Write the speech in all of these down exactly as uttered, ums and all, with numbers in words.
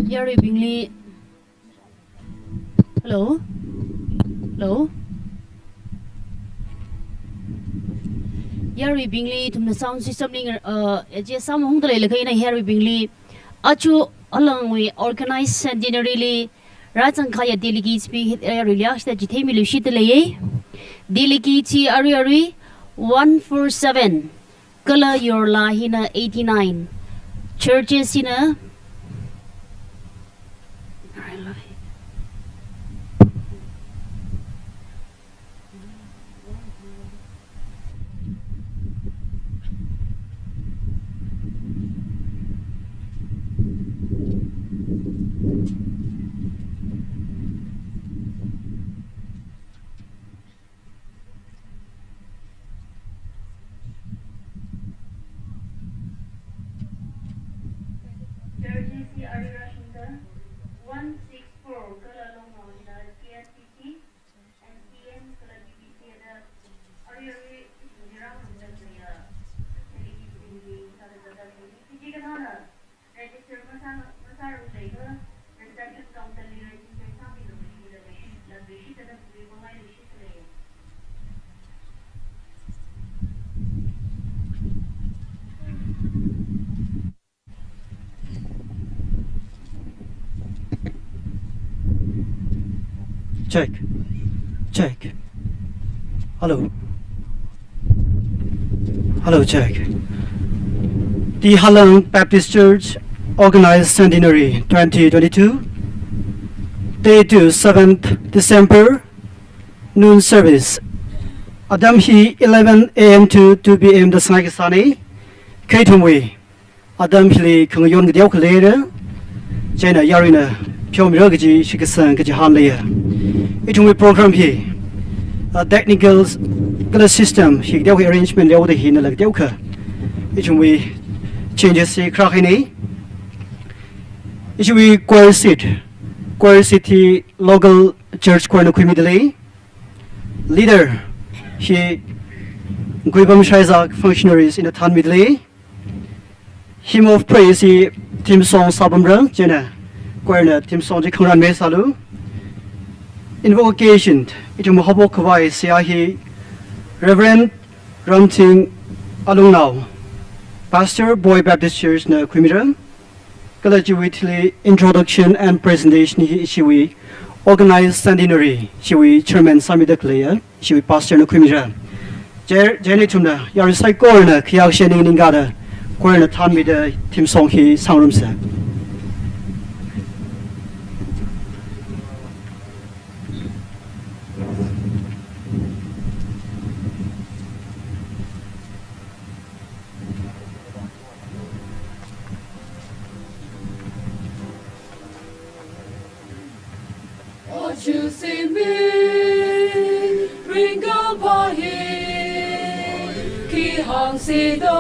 Yaruibingli. Hello? Hello? Yaruibingli ithumna sound system li, uh, adjust sāmahungda leilakha ina yaruibingli aja halangwui organized centenary li rāzangkahaiya delegates bing hi yaruili akshida chitheimiluishitda leiya. Delegates hi arui arui one four seven. Kala yorla hina eighty-nine. Churches hina. Churches hi arui rāshungda one six four kala longnao hina T S C C, N C N kala B B C da arui arui ithumli rāngarumda khaleiya delegates bingli hithāda zatda khalei. Chikathāna register masā, masāra leiakha, reception counter li register sāmilu, ila leishi, ila leishi tada khalei pangai leishi khalei. Check. Check. Hello. Hello, check. The Halang Baptist Church Organized Centenary twenty twenty-two, date to seventh December, noon service. Atam hi eleven A M to two P M da sāngai kasāna. Kha ithumwui atam hili khangayon kateokha leira. Chieina yaruina pheomira kaji shitkasang kachihān leiya. Ithumwui program hi, uh, technical kala system hi kateokha arrangement leoda hina la kateokha ithumwui changes hi kharā kahaina. Ithumwui choir seat, choir seat hi local church choir na khuimida lei. Leader hi Guibam Shaizak functionaries ina thānmida lei. Hymn of praise hi theme song sāpamra, chieina choir na theme song chi khangarān misālu. Invocation, ithum haophok khavai seihā hi Reverend Ramthing Alungnao, Pastor, Boi Baptist Church na khuimira. Kala chiwui thili introduction and presentation hi ishiwui organized centenary chiwui chairman sāmida khaleiya, chiwui pastor na khuimira. Chieina, chieina ithumna yarui saikorana khayākshi ning ningkada choir na thānmida theme song hi sāngarumsa. Aja singmi ringkaphā hi khi hāngsida,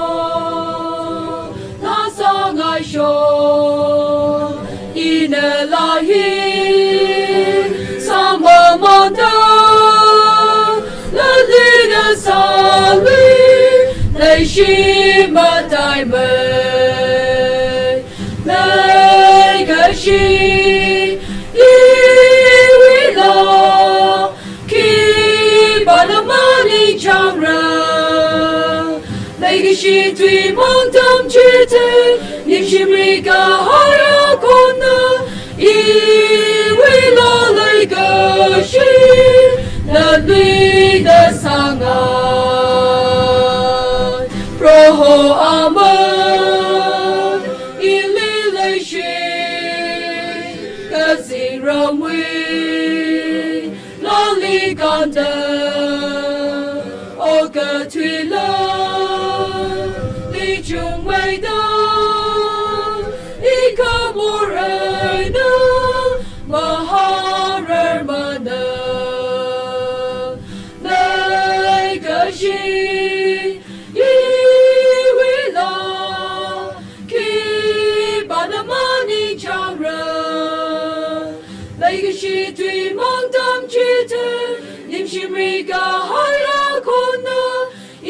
na sāngaisho, ina la hi sāmamānda, na lida sāli, leishi mataimei. Leikashi iwuila, khipāna maningchāngra. Leikashi tui mangtam chithei, ningshimri kahai akhonna, iwuila leikashi, na lida sāngai. Proho Amei, ili leishi, kazingramwui lali kānda, okathuila lichungmeida, ikhamor eina mahārarmana. Leikashi iwuila, khipāna maningchāngra. Leikashi tui mangtam chithei, ningshimri kahai akhonna,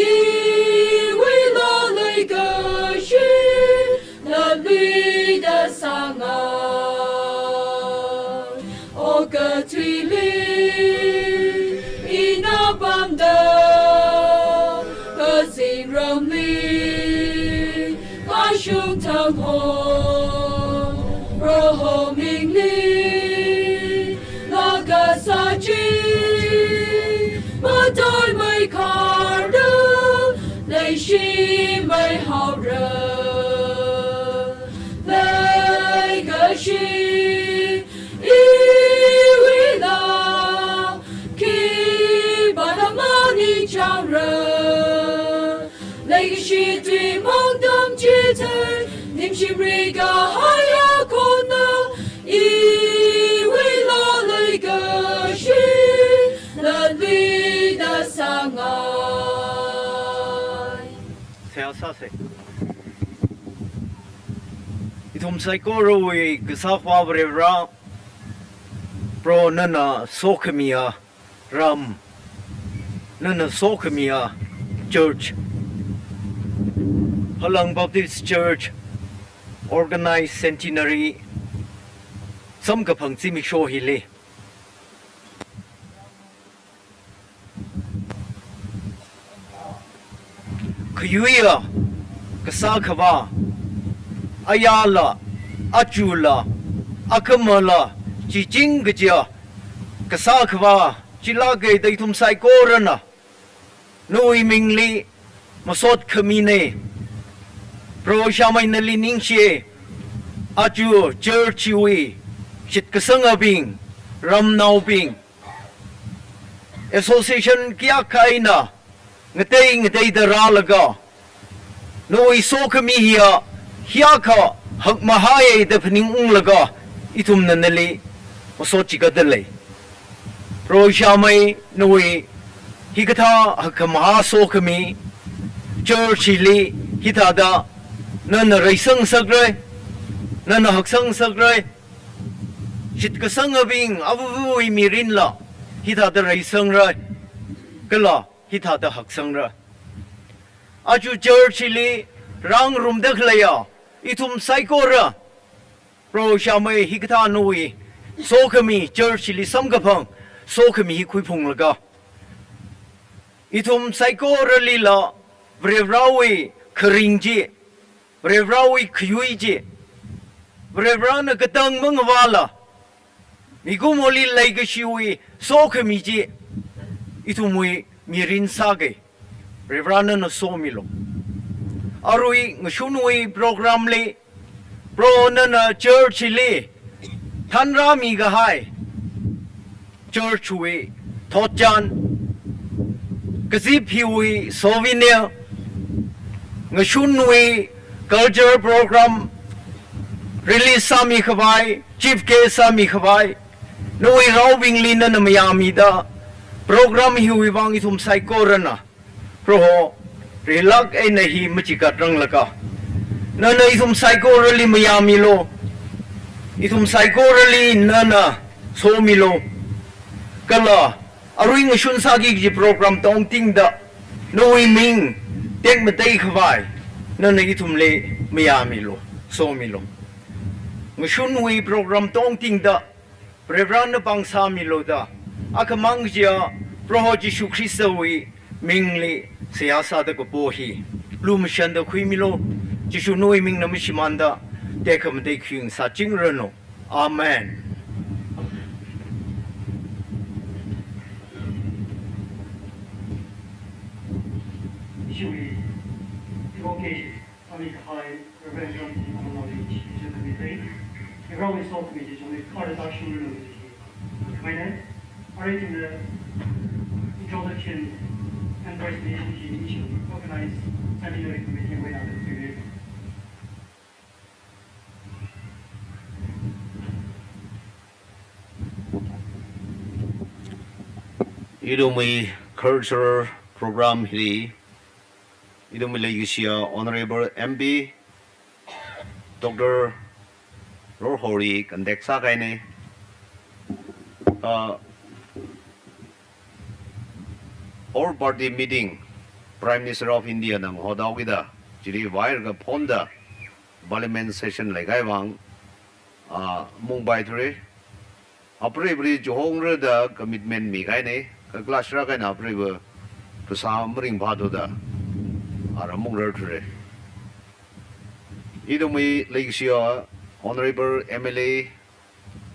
iwuila leikashi, na lida sāngai. Chungthang ho, Proho mingli, laa kasā chi, mataimei kharda, leishimei haora. Leikashi, iwuila, khipāna maningshāra. Leikashi tui mangdam chithei, ningshimri kahai akhonna, iwuila leikashi, latluida sāngai. Seihā sāsa. Ithum saikorawui kasā Akhava Varivara, Proho nana sokhamiya ram, nana sokhamiya church, Phalang Baptist Church organized centenary samkaphang zimiksho hili. Khayuiya kasā Akhava, ayāla, achula, akhamala, chiching kajiya kasā Akhava chilāka da ithum saikorana nawui mingli masot khamina. Proho Ishāmei nali ningshi. Aja church wui shitkasangabing, ramnaobing, association kayākha eina ngatei ngateida rālaga, nawui sokhami hiya hiyākha hakmahaiya da phaningunglaga, ithumna nali masot chikatda lei. Proho Ishāmei, nawui hikathā hakkhamahā sokhami church hili hithāda nana reisang ngasakra, nana haksang ngasakra. Shitkasangabing avāvawui mirinla hithāda reisangrai, kala hithāda haksangrai. Aja church hili rāngarumda khaleiya ithum saikora, Proho Ishāmei, hikathā nawui sokhami, church hili samkaphang sokhami hi khuiphunglaga, ithum saikoralila Varivarawui kharing chi, Varivarawui khayui chi, Varivarana katang mangavāla, mikumoli leikashiwui sokhami chi ithumwui mirin sāga. Varivara nana somilu. Arui ngashunwui program li, Proho nana church li thanrāmi kahai church wui thotchan, kazip hiwui souvenir, ngashunwui culture program release sāmi khavai, chief guest sāmi khavai, nawui raobingli nana mayāmida, program hiwui vang ithum saikorana, Proho, rilāk eina hi machikat ranglaga, nana ithum saikorali mayāmilu, ithum saikorali nana somilu, kala arui ngashun sāki kaji program tongtingda, nawui ming tekmatei khavai nana ithumli mayāmilu, somilu. Ngashunwui program tongtingda Varivarana pāng sāmilu da, akhamang kajiya Proho Jishu Khristawui mingli seihā sāda kapo hi lumashanda khuimilu. Jishu nawui mingna mashimānda tekhamatei khuingasakchingranu. Amen. Ishiwui evocation sāmi kahai Reverend Ramsey Amannaoli chi, chi tami tei. Reverend Ramsey tami chi, chungli kharda shurulu chi. Kamaina, arui ithumna introduction and presentation chi, chi organize centenary committee wui eina tui. Ithumwui cultural program hili, ithumwui leikashiya Honorable M P Doctor Rorholi contact sākahaina. Uh, All Party Meeting, Prime Minister of India na ngahodaokida, chili vāhailaga phonda Parliament session leikahai vang, ah, mungpai thura. Apreivali chihongra da commitment mikahaina, kakhalat sāra kahaina apreiva phasā maringphāthuda, ara mungra thura. Ithumwui leikashiya Honorable M L A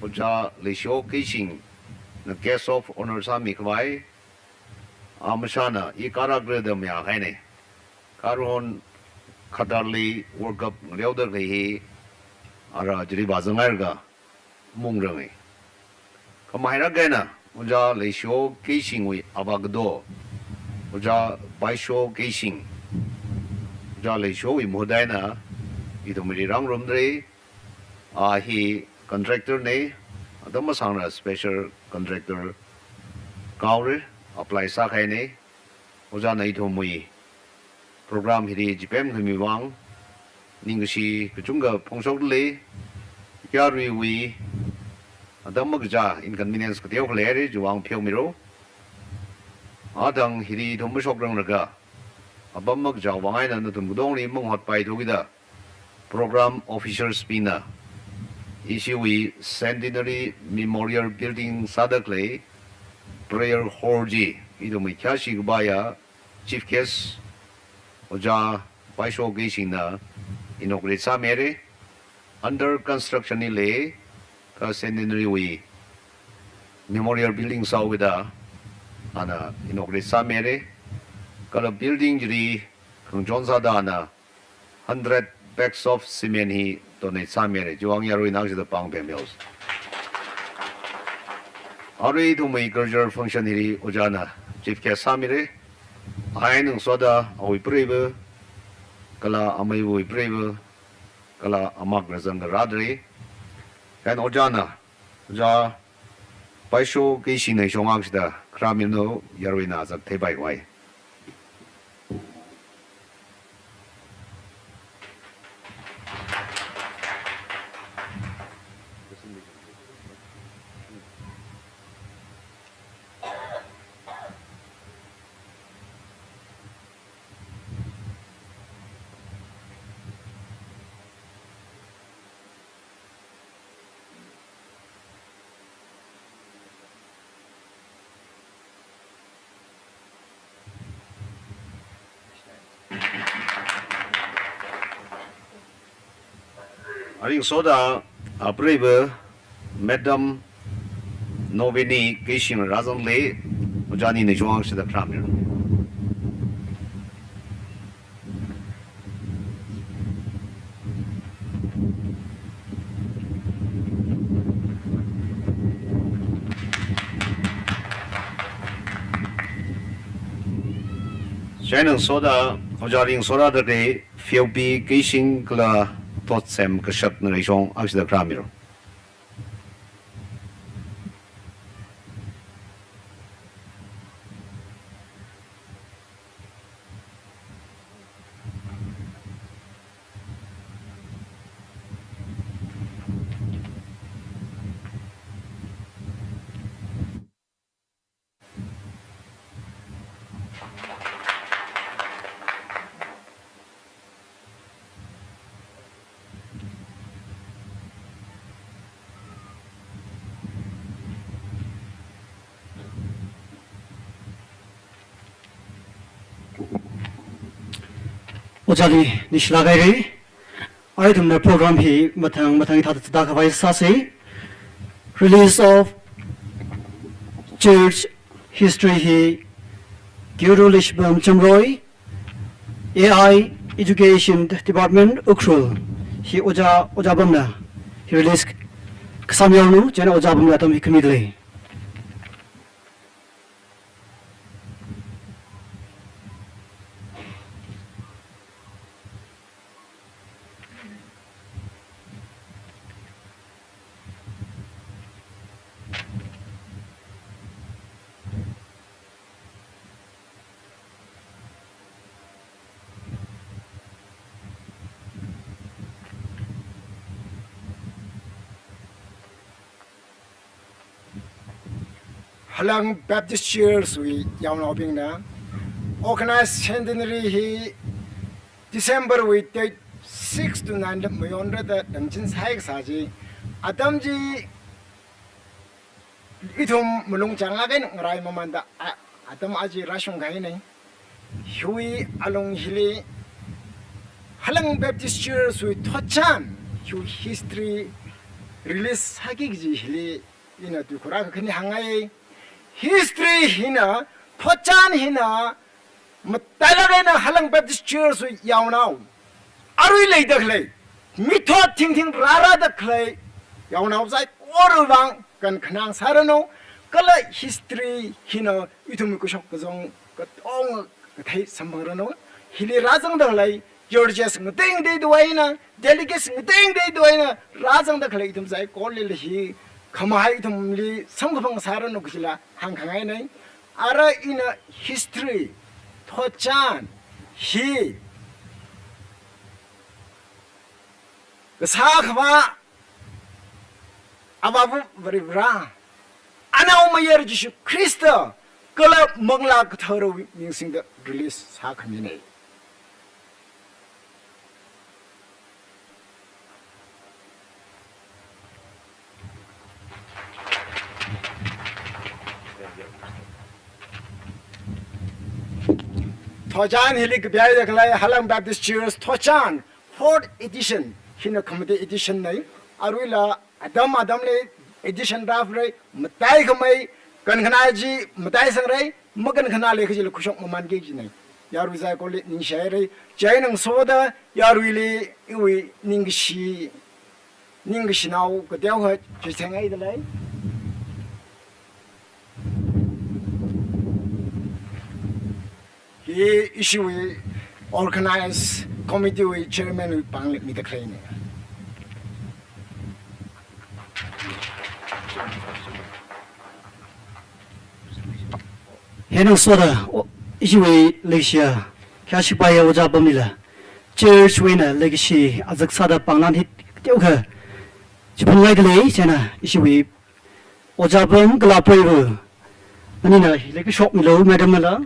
Ojā Leishihawo Keishingna Guest of Honour sāmikhavai, amashana i karak rida mayākahaina. Karon Qatar li World Cup ngareoda khalei hi ara chili vāzanghairaka mungranga. Khamahairak eina, Ojā Leishihawo Keishingwui avākato, Ojā Paisho Keishing, Ojā Leishihawowui mahut eina ithumli rāngarumda lei. A hi contractor na, atam masāngla special contractor kahaora, apply sākahaina. Ojāna ithumwui program hili chipemkhami vang ningkashi kachungkha phongshokda lei. Yaruiwui atam makacha inconvenience kateokha leira, chiwui vang pheomiro. Athang hili ithum mashokranglakha, apam makacha vang eina nathum katongli mangahotpaithu kida program officers bingna ishiwui Centenary Memorial Building sāda khalei prayer hall chi ithumwui khayāshi kapaiya Chief Guest Ojā Paisho Keishingna inaugurate sāmihaira. Under construction li leikha Centenary wui Memorial Building sāhaokida ana inaugurate sāmihaira. Kala building chili khangachon sāda ana hundred bags of cement hi donate sāmihaira. Chiwui vang yaruina akshida pāng pemhaosa. Arui ithumwui cultural function hili Ojāna chief guest sāmira. Ai ngasoda awui preiva, kala ameiwui preiva, kala amak rāzangda rāda lei. Kha Ojāna, Ojā Paisho Keishingna ishong akshida kharāmino, yaruina zak theipaikhoi. Arui ngasoda apreiva Madam Noveni Keishing rāzangda lei, Ojāna ishong akshida kharāmira. Chieina ngasoda, Ojā ringsoda khalei Pheopi Keishing kala Thotsem Kashakna ishong akshida kharāmira. Ojāli ningshilāk haira. Arui ithumna program hi mathang mathang hithāda tākhavai sāsa. Release of Church History hi Guru Leishibam Chamroi, A I Education Department, Ukhrul, hi Ojā, Ojā Bamna hi release kasāmihaonu, chieina Ojā Bamna atam hi khamida lei. Halang Baptist Church wui yaonaobingna organized centenary hi December wui date six to nine da mayonrada tamchinsai kasā chi, atam chi ithum malung chānglāk eina ngarai mamanda, a, atam aja rāshungkahaina. Hiwui alung hili Halang Baptist Church wui thotchan, hiwui history release sāki kaji hili ina tui khura kakhane hāngngai. History hina, thotchan hina, matailāk eina Halang Baptist Church wui yaonao, arui leida khalei, mithot thingthing rārāda khalei yaonao saikorawui vang kankhanā sāranu, kala history hina ithum kashok kazang katonga kathei samphangranu. Hili rāzangda khalei churches ngatei ngateida eina, delegates ngatei ngateida eina rāzangda khalei ithum saikorali hi khamahai ithumli samkaphang sāranu kajila hāngkhangaina. Ara ina history, thotchan hi kasā khavā Avāva Varivara, Anaomayara Jishu Khrista, kala Manglā Katharawui ming singda release sākhamina. Thotchan hili kapihaida khalei Halang Baptist Church thotchan, fourth edition, hina khamatei edition na. Aruila atam atamli edition rāra, mataikhamei, kankhanā chi mataisangrai, makankhanāli kajila kashok mamanki kajina. Yarui saikorali ningshihaira, chieina ngasoda yaruili iwui ningkashi, ningkashinao kateokha chitheingaidalei. Hi ishiwui organize committee wui chairman wui pāngli mida khaleina. Hina ngasoda, o, ishiwui leishiya, kayāshi paiya ojā apamlila church wui eina leikashi azak sāda pānglan hi teokha chiphunlaida lei, chieina ishiwui ojā apam kala apoiva, anina hili kashokmilu madam nala,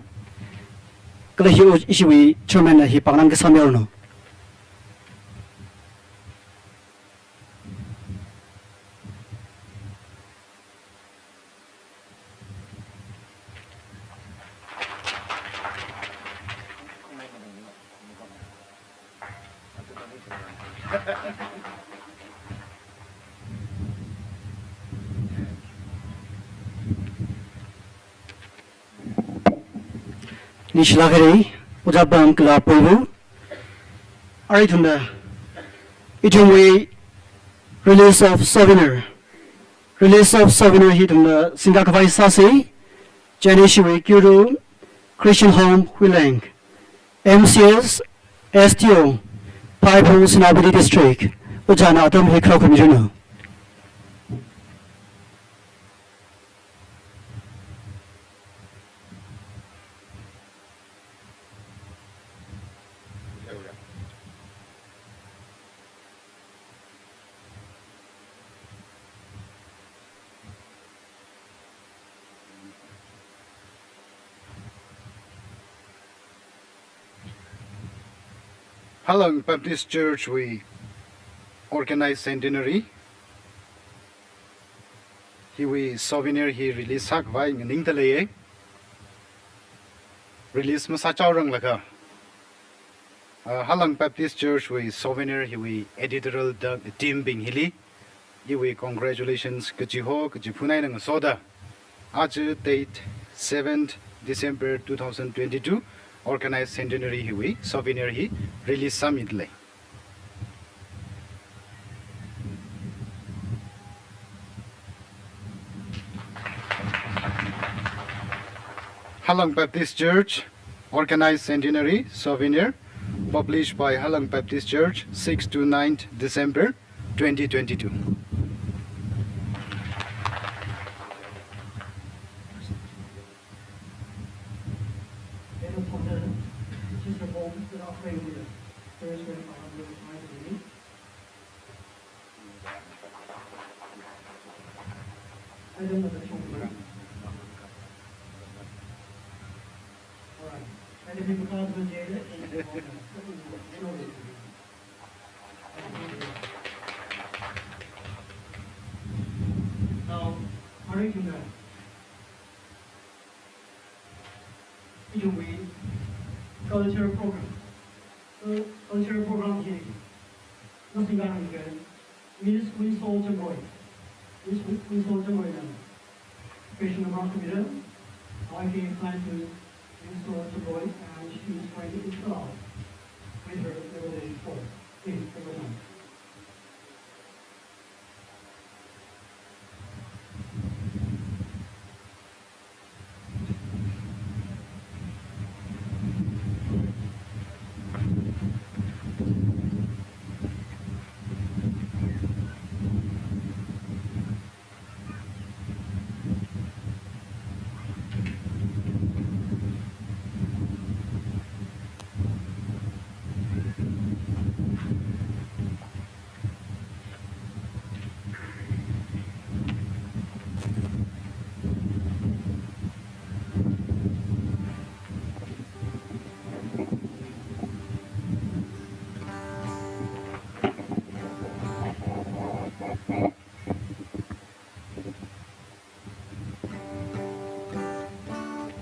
kala hi o-, ishiwui chairman na hi pānglan kasā miranu. Ningshilāk haira, ojā apam kala apoiva. Arui ithumna, ithumwui release of souvenir. Release of souvenir hi ithumna singkakhavai sāsa. Chieina ishiwui Kiuru Christian Home Huileng, M C S, S T O, Phaibong, Senapati District, ojāna atam hi kharao khamiranu. Halang Baptist Church wui organized centenary hiwui souvenir hi release sākhavai nganingda leiya. Release masāchaoranglaga, ah, Halang Baptist Church wui souvenir hiwui editorial da-, team bing hili iwui congratulations kachiho, kachiphun eina ngasoda, aja date seventh December two thousand twenty-two, organized centenary hiwui souvenir hi release sāmida lei. Halang Baptist Church, organized centenary souvenir, published by Halang Baptist Church, sixth to ninth December twenty twenty-two. Now, arui ithumna, ithumwui culture program. Cultural program hi, masingkha hangke, Miss Winsol Chamroi, Miss Win-, Winsol Chamroi na, question number two. I give time to Winsol Chamroi, and she is trying to excel with her level four. Please, take your time.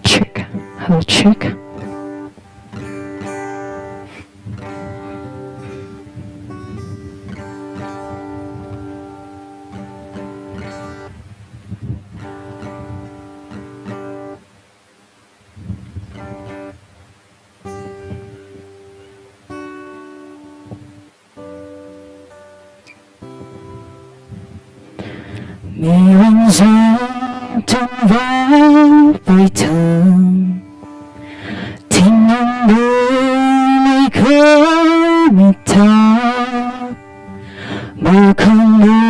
Check. Hello, check. Mirin zangtun vapai thang, thingnang bui mei khamita, makhanglu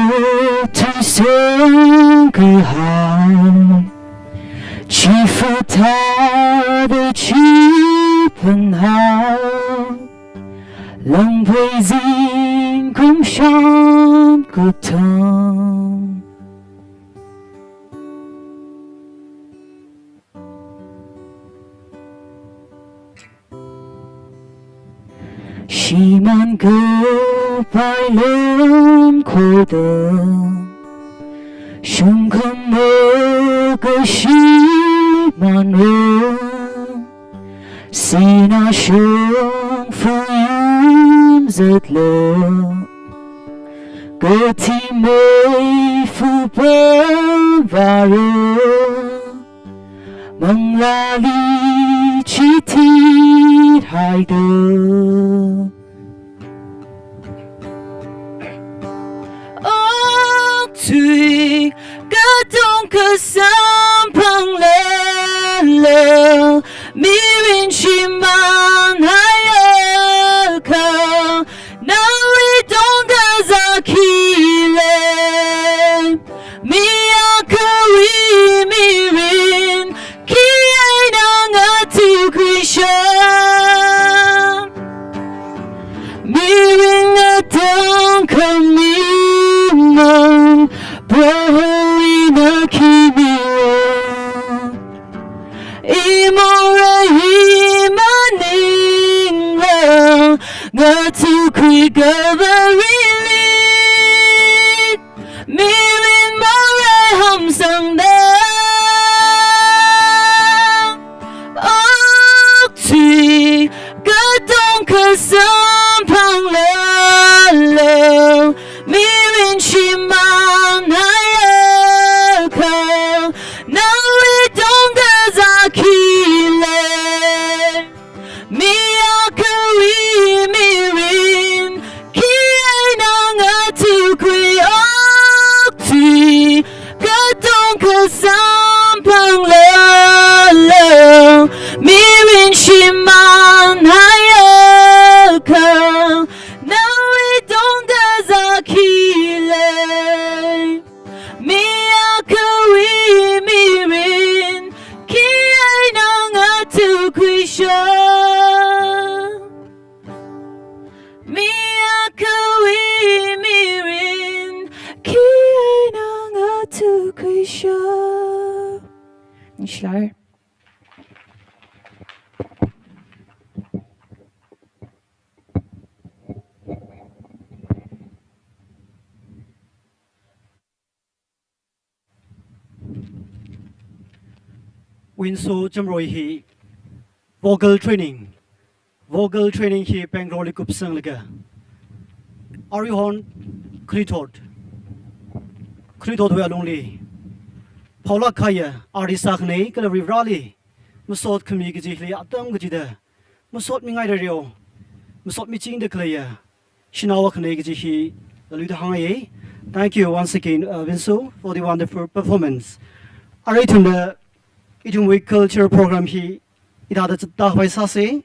tui seng kahai, chi fata da chi phanhao. Langphei zingkum shan kupthang. Shimān kapai lam khodang, shungkham maka shimān rong. Sinā shongfa yun zatlo, kathi meifa pam vāro, manglāli chithit haida. Okthui katonga samphang lala, mirin shimān haiakha, nawui tongda zākhile. Mi akhawui mirin, khi eina ngathukhuisha. Mirin ngatang khami mang, Proho ina khi mira. Imorei hi maningla, ngathukhui Calvary li. Mirin morei hamsangda. Okthui katonga samphang lala, mirin shimān haiakha, nawui tongda zākhile. Mi akhawui mirin, khi eina ngathukhui. Okthui katonga samphang lala, mirin shimān haiakha, nawui tongda zākhile. Mi akhawui mirin, khi eina ngathukhuisha. Mi akhawui mirin, khi eina ngathukhuisha. Ningshilāra. Winsol Chamroi hi vocal training Vocal training hi Bangalore li kupsanglaga, aruihon khanuithot, khanuithotwui alungli phaolāk kahaiya ari sākhanei, kala Varivarāli masot khami kaji hili atam kachida masot mingaida reo, masot michingda khaleiya shanao akhanei kaji hi laluida hāngngaiya. Thank you once again, uh, Vinso, for the wonderful performance. Arui ithumna ithumwui culture program hi hithāda zatda khavai sāsa.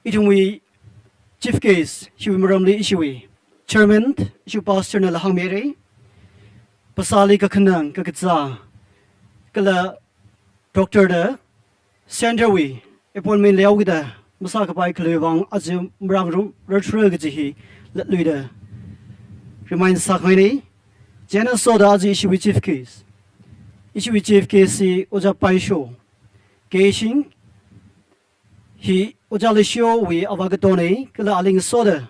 Ithumwui chief guest hiwui maramli ishiwui chairman, ishiwui pastor nala hāngmira. Phasāli kakhanang kakazā, kala doctor da center wui appointment leihaokida masākapai khaleiwui vang aja marāngarum rarthura kaji hi latluida remind sākhangaina. Chieina soda aja ishiwui chief guest, ishiwui chief guest hi Ojā Paisho Keishing, hi Ojā Leishiwui avā katona, kala ali ngasoda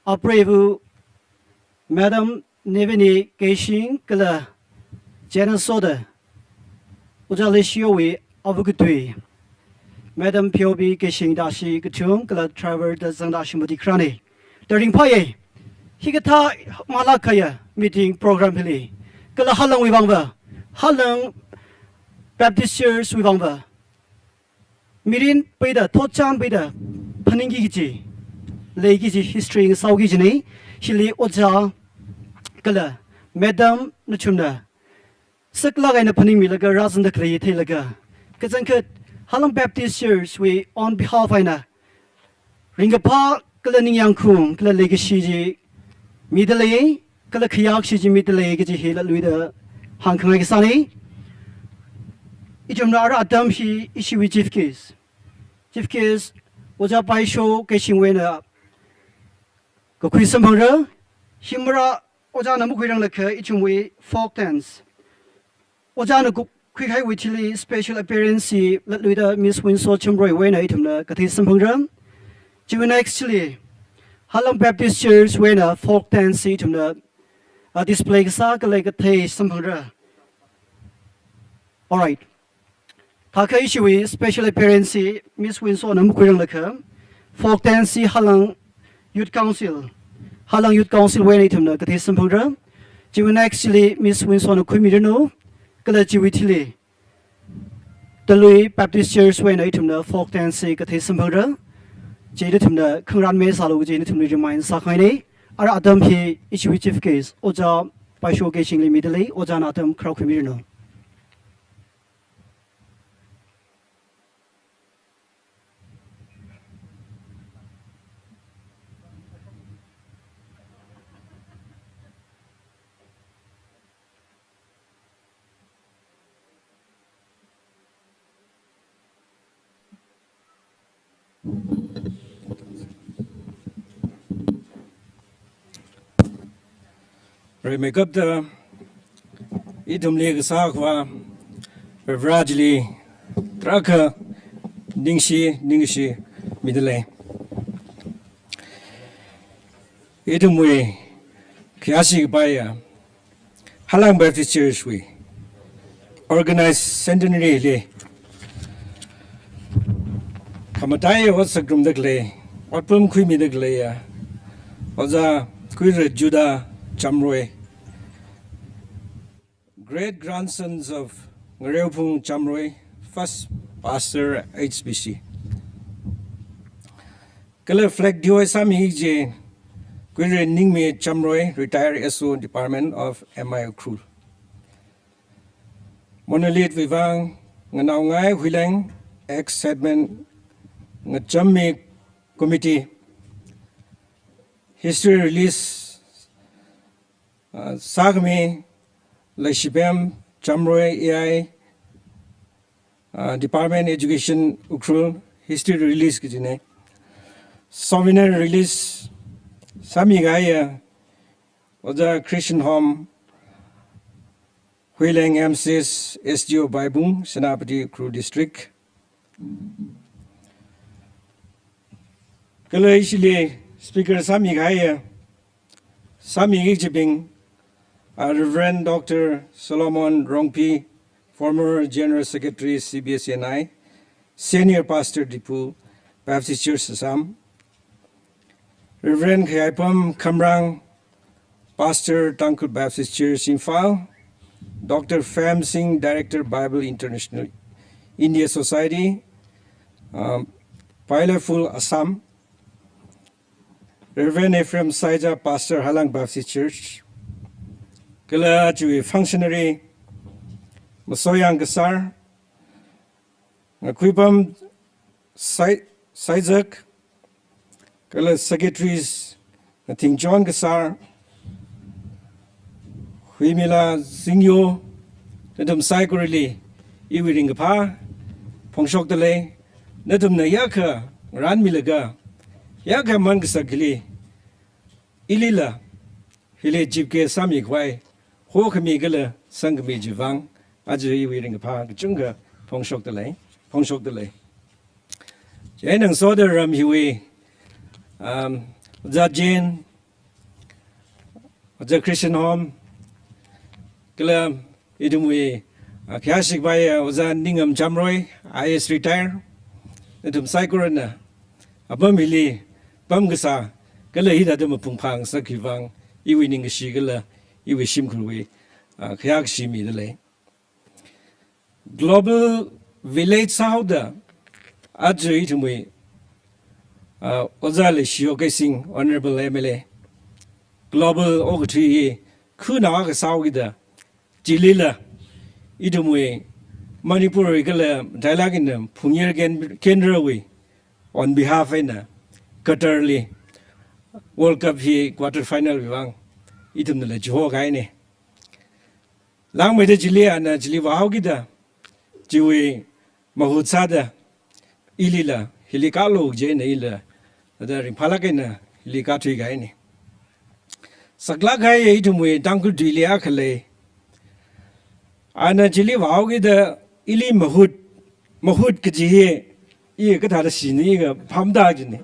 apreiva Madam Nevini Keishing, kala chieina soda Ojā Leishiwui ava katui Madam P O B Keishing da ashi kathum, kala driver da zangda ashi mati kharāna da ringphāya. Hikathā malāk kahaiya meeting program hili, kala Halangwui vangva, Halang Baptist Church wui vangva mirin peida, thotchan peida phaningki kaji, leiki kaji history ngasāki kajina. Hili Ojā kala Madam nathumna saklāk eina phaningmilaga rāzangda khalei theilaga, kachangkhat Halang Baptist Church wui on behalf eina ringkaphā kala ningyāngkhaung kala leikashi chi midalei, kala khayākashi chi midalei kaji hi latluida hāngkhangai kasāna. Ithumna ara atam hi ishiwui chief guest, chief guest Ojā Paisho Keishingwui eina kakhui samphangra. Hi marā Ojāna makhuiranglakha ithumwui folk dance, Ojāna ku-, khuikahaiwui thili special appearance hi latluida Miss Winso Chamroiwui eina ithumna kathei samphangra. Chiwui next chili Halang Baptist Church wui eina folk dance hi ithumna, uh, display kasā kala kathei samphangra. Alright. Thākha ishiwui special appearance hi Miss Winsona makhuiranglakha, folk dance hi Halang Youth Council, Halang Youth Council wui eina ithumna kathei samphangra. Chiwui next chili Miss Winsona khuimiranu, kala chiwui thili Talui Baptist Church wui eina ithumna folk dance hi kathei samphangra. Chi nathumna khangarān misālu kaji nathumli remind sākhangaina. Ara atam hi ishiwui chief guest Ojā Paisho Keishingli midalei, Ojāna atam kharā khuimiranu. Rimeikapta ithumli kasā akhava Varivarā chili tarākha ningshi, ningkashi midalei. Ithumwui khayāshi kapaiya Halang Baptist Church wui organized centenary li khamataiya ot sāngarumda khalei, otpam khuimida khaleiya Ojā Kuira Judah Chamroi, great grandsons of Ngareophung Chamroi, first pastor H B C. Kala flag D O sāmi kaji Kuira Ningmi Chamroi, retired S O, Department of M I Ukhrul. Monolith wui vang Nganaongai Huileng, ex-headman Ngachammi Committee, history release, uh, sākhami Leishipem Chamroi A I, uh, Department Education Ukhrul, history release kajina. Souvenir release sāmikahaiya Ojā Christian Home Huileng M C S, S D O Baibung, Senapati Ukhrul District. Kala ishili speaker sāmikahaiya, sāmiki kajibing, uh, Reverend Doctor Solomon Rongpi, former General Secretary C B S E N I, Senior Pastor, Diphu Baptist Church, Assam. Reverend Khayaipam Khamrang, Pastor, Tangkhul Baptist Church, Imphal. Doctor Fem Singh, Director, Bible International India Society, um, Phailaiphul, Assam. Reverend Ephraim Saija, Pastor, Halang Baptist Church. Kala chiwui functionary, Masoyang Kasar, Ngakhuipam Sai-, Saizak, kala secretaries, Nathing John Kasar, Huimila Zingyo, nathum saikorali iwui ringkaphā phongshokdalei, nathumna yākha ngarānmilaga, yākha man kasak hili, ilila, hili chief guest sāmikhavai, hokhami kala sangkhami chiwui vang, aja iwui ringkaphā kachungkha phongshokdalei, phongshokdalei. Chieina ngasoda ram hiwui, um, Oja Jane, Oja Christian Home, kala ithumwui, ah, khayāshik khavai, ah, Oja Ningam Jamroi, I A S retire, nathum saikorana apam hili pamkasā, kala hithāda mapung phāngasak chiwui vang, iwui ningkashi kala iwui shimkhurwui, ah, khayākashi midalei. Global Village sāhaoda, aja ithumwui, ah, Oja Leishiyo Keishing, Honorable M L A, Global okathui hi khanao akha sāhaokida, chilila, ithumwui Manipurwui kala matailāk eina Phungyar Ken-, Kendrawui on behalf eina Qatar li World Cup hi quarter final wui vang ithumnala chihokahaina. Langmeida chili ana chili vāhaokida, chiwui mahut sāda, ilila, hili kālu jina ila, thāda ringphālāk eina hili kāthuikahaina. Saklāk kahai ithumwui Tangkhul tuili akha lei. Ana chili vāhaokida ili mahut, mahut kaji hi, i kathāda shina i kaphāmada jina.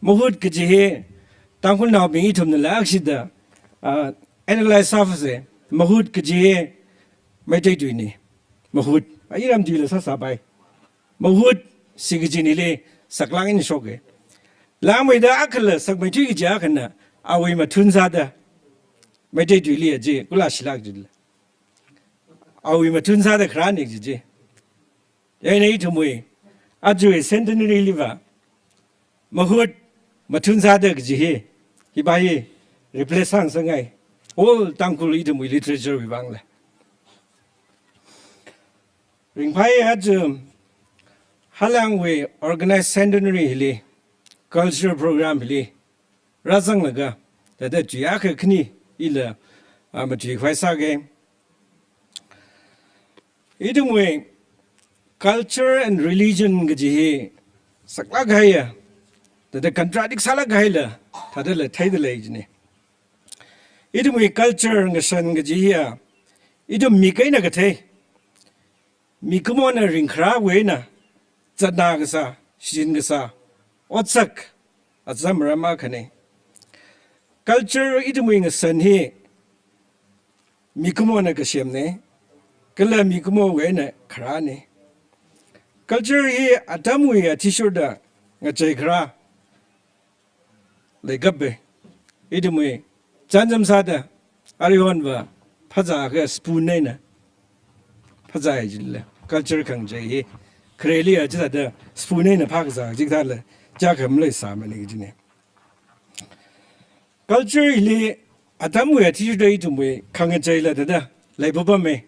Mahut kaji hi, Tangkhulnaobing ithumnala akshida, ah, analyze sāphasa, mahut kaji hi Meitei tuina. Mahut, a iram tuila sāsāpai. Mahut, si kajinili saklāk eina shoka. Langmeida akhala sakmeithui kaji akhana, awui mathun sāda, Meitei tuili aja, kula shilāk jila. Awui mathun sāda kharāna kaji chi. Chieina ithumwui, ajawui centenary liva, mahut, mathun sāda kaji hi, hiva hi, replace sāngasakngai. Whole Tangkhul ithumwui literature wui vangla. Ringphāya aja, Halangwui organized centenary hili, cultural program hili, rāzanglaga, thāda tui akha khani ila, ah, matuikhavai sāga. Ithumwui culture and religion kaji hi saklāk kahaiya, thāda contradict sālāk kahaila, thādala theidalei jina. Ithumwui culture ngashan kaji hiya, ithum mik eina kathei, mikumona ringkharāwui eina, zatna kasā, shin kasā, otsak, aza maram akhana. Culture ithumwui ngashan hi, mikumona kasemna, kala mikumowui eina kharāna. Culture hi atamwui athishurda ngachei kharā leikapai. Ithumwui chānjam sāda, arihonva phazā akha spoon eina phazāya jila, culture khangachei hi. Khareli a chithāda spoon eina phākazā chikathāla, chākha maleisāmana kajina. Culture hili atamwui athishurda ithumwui khangacheila thāda leipapama,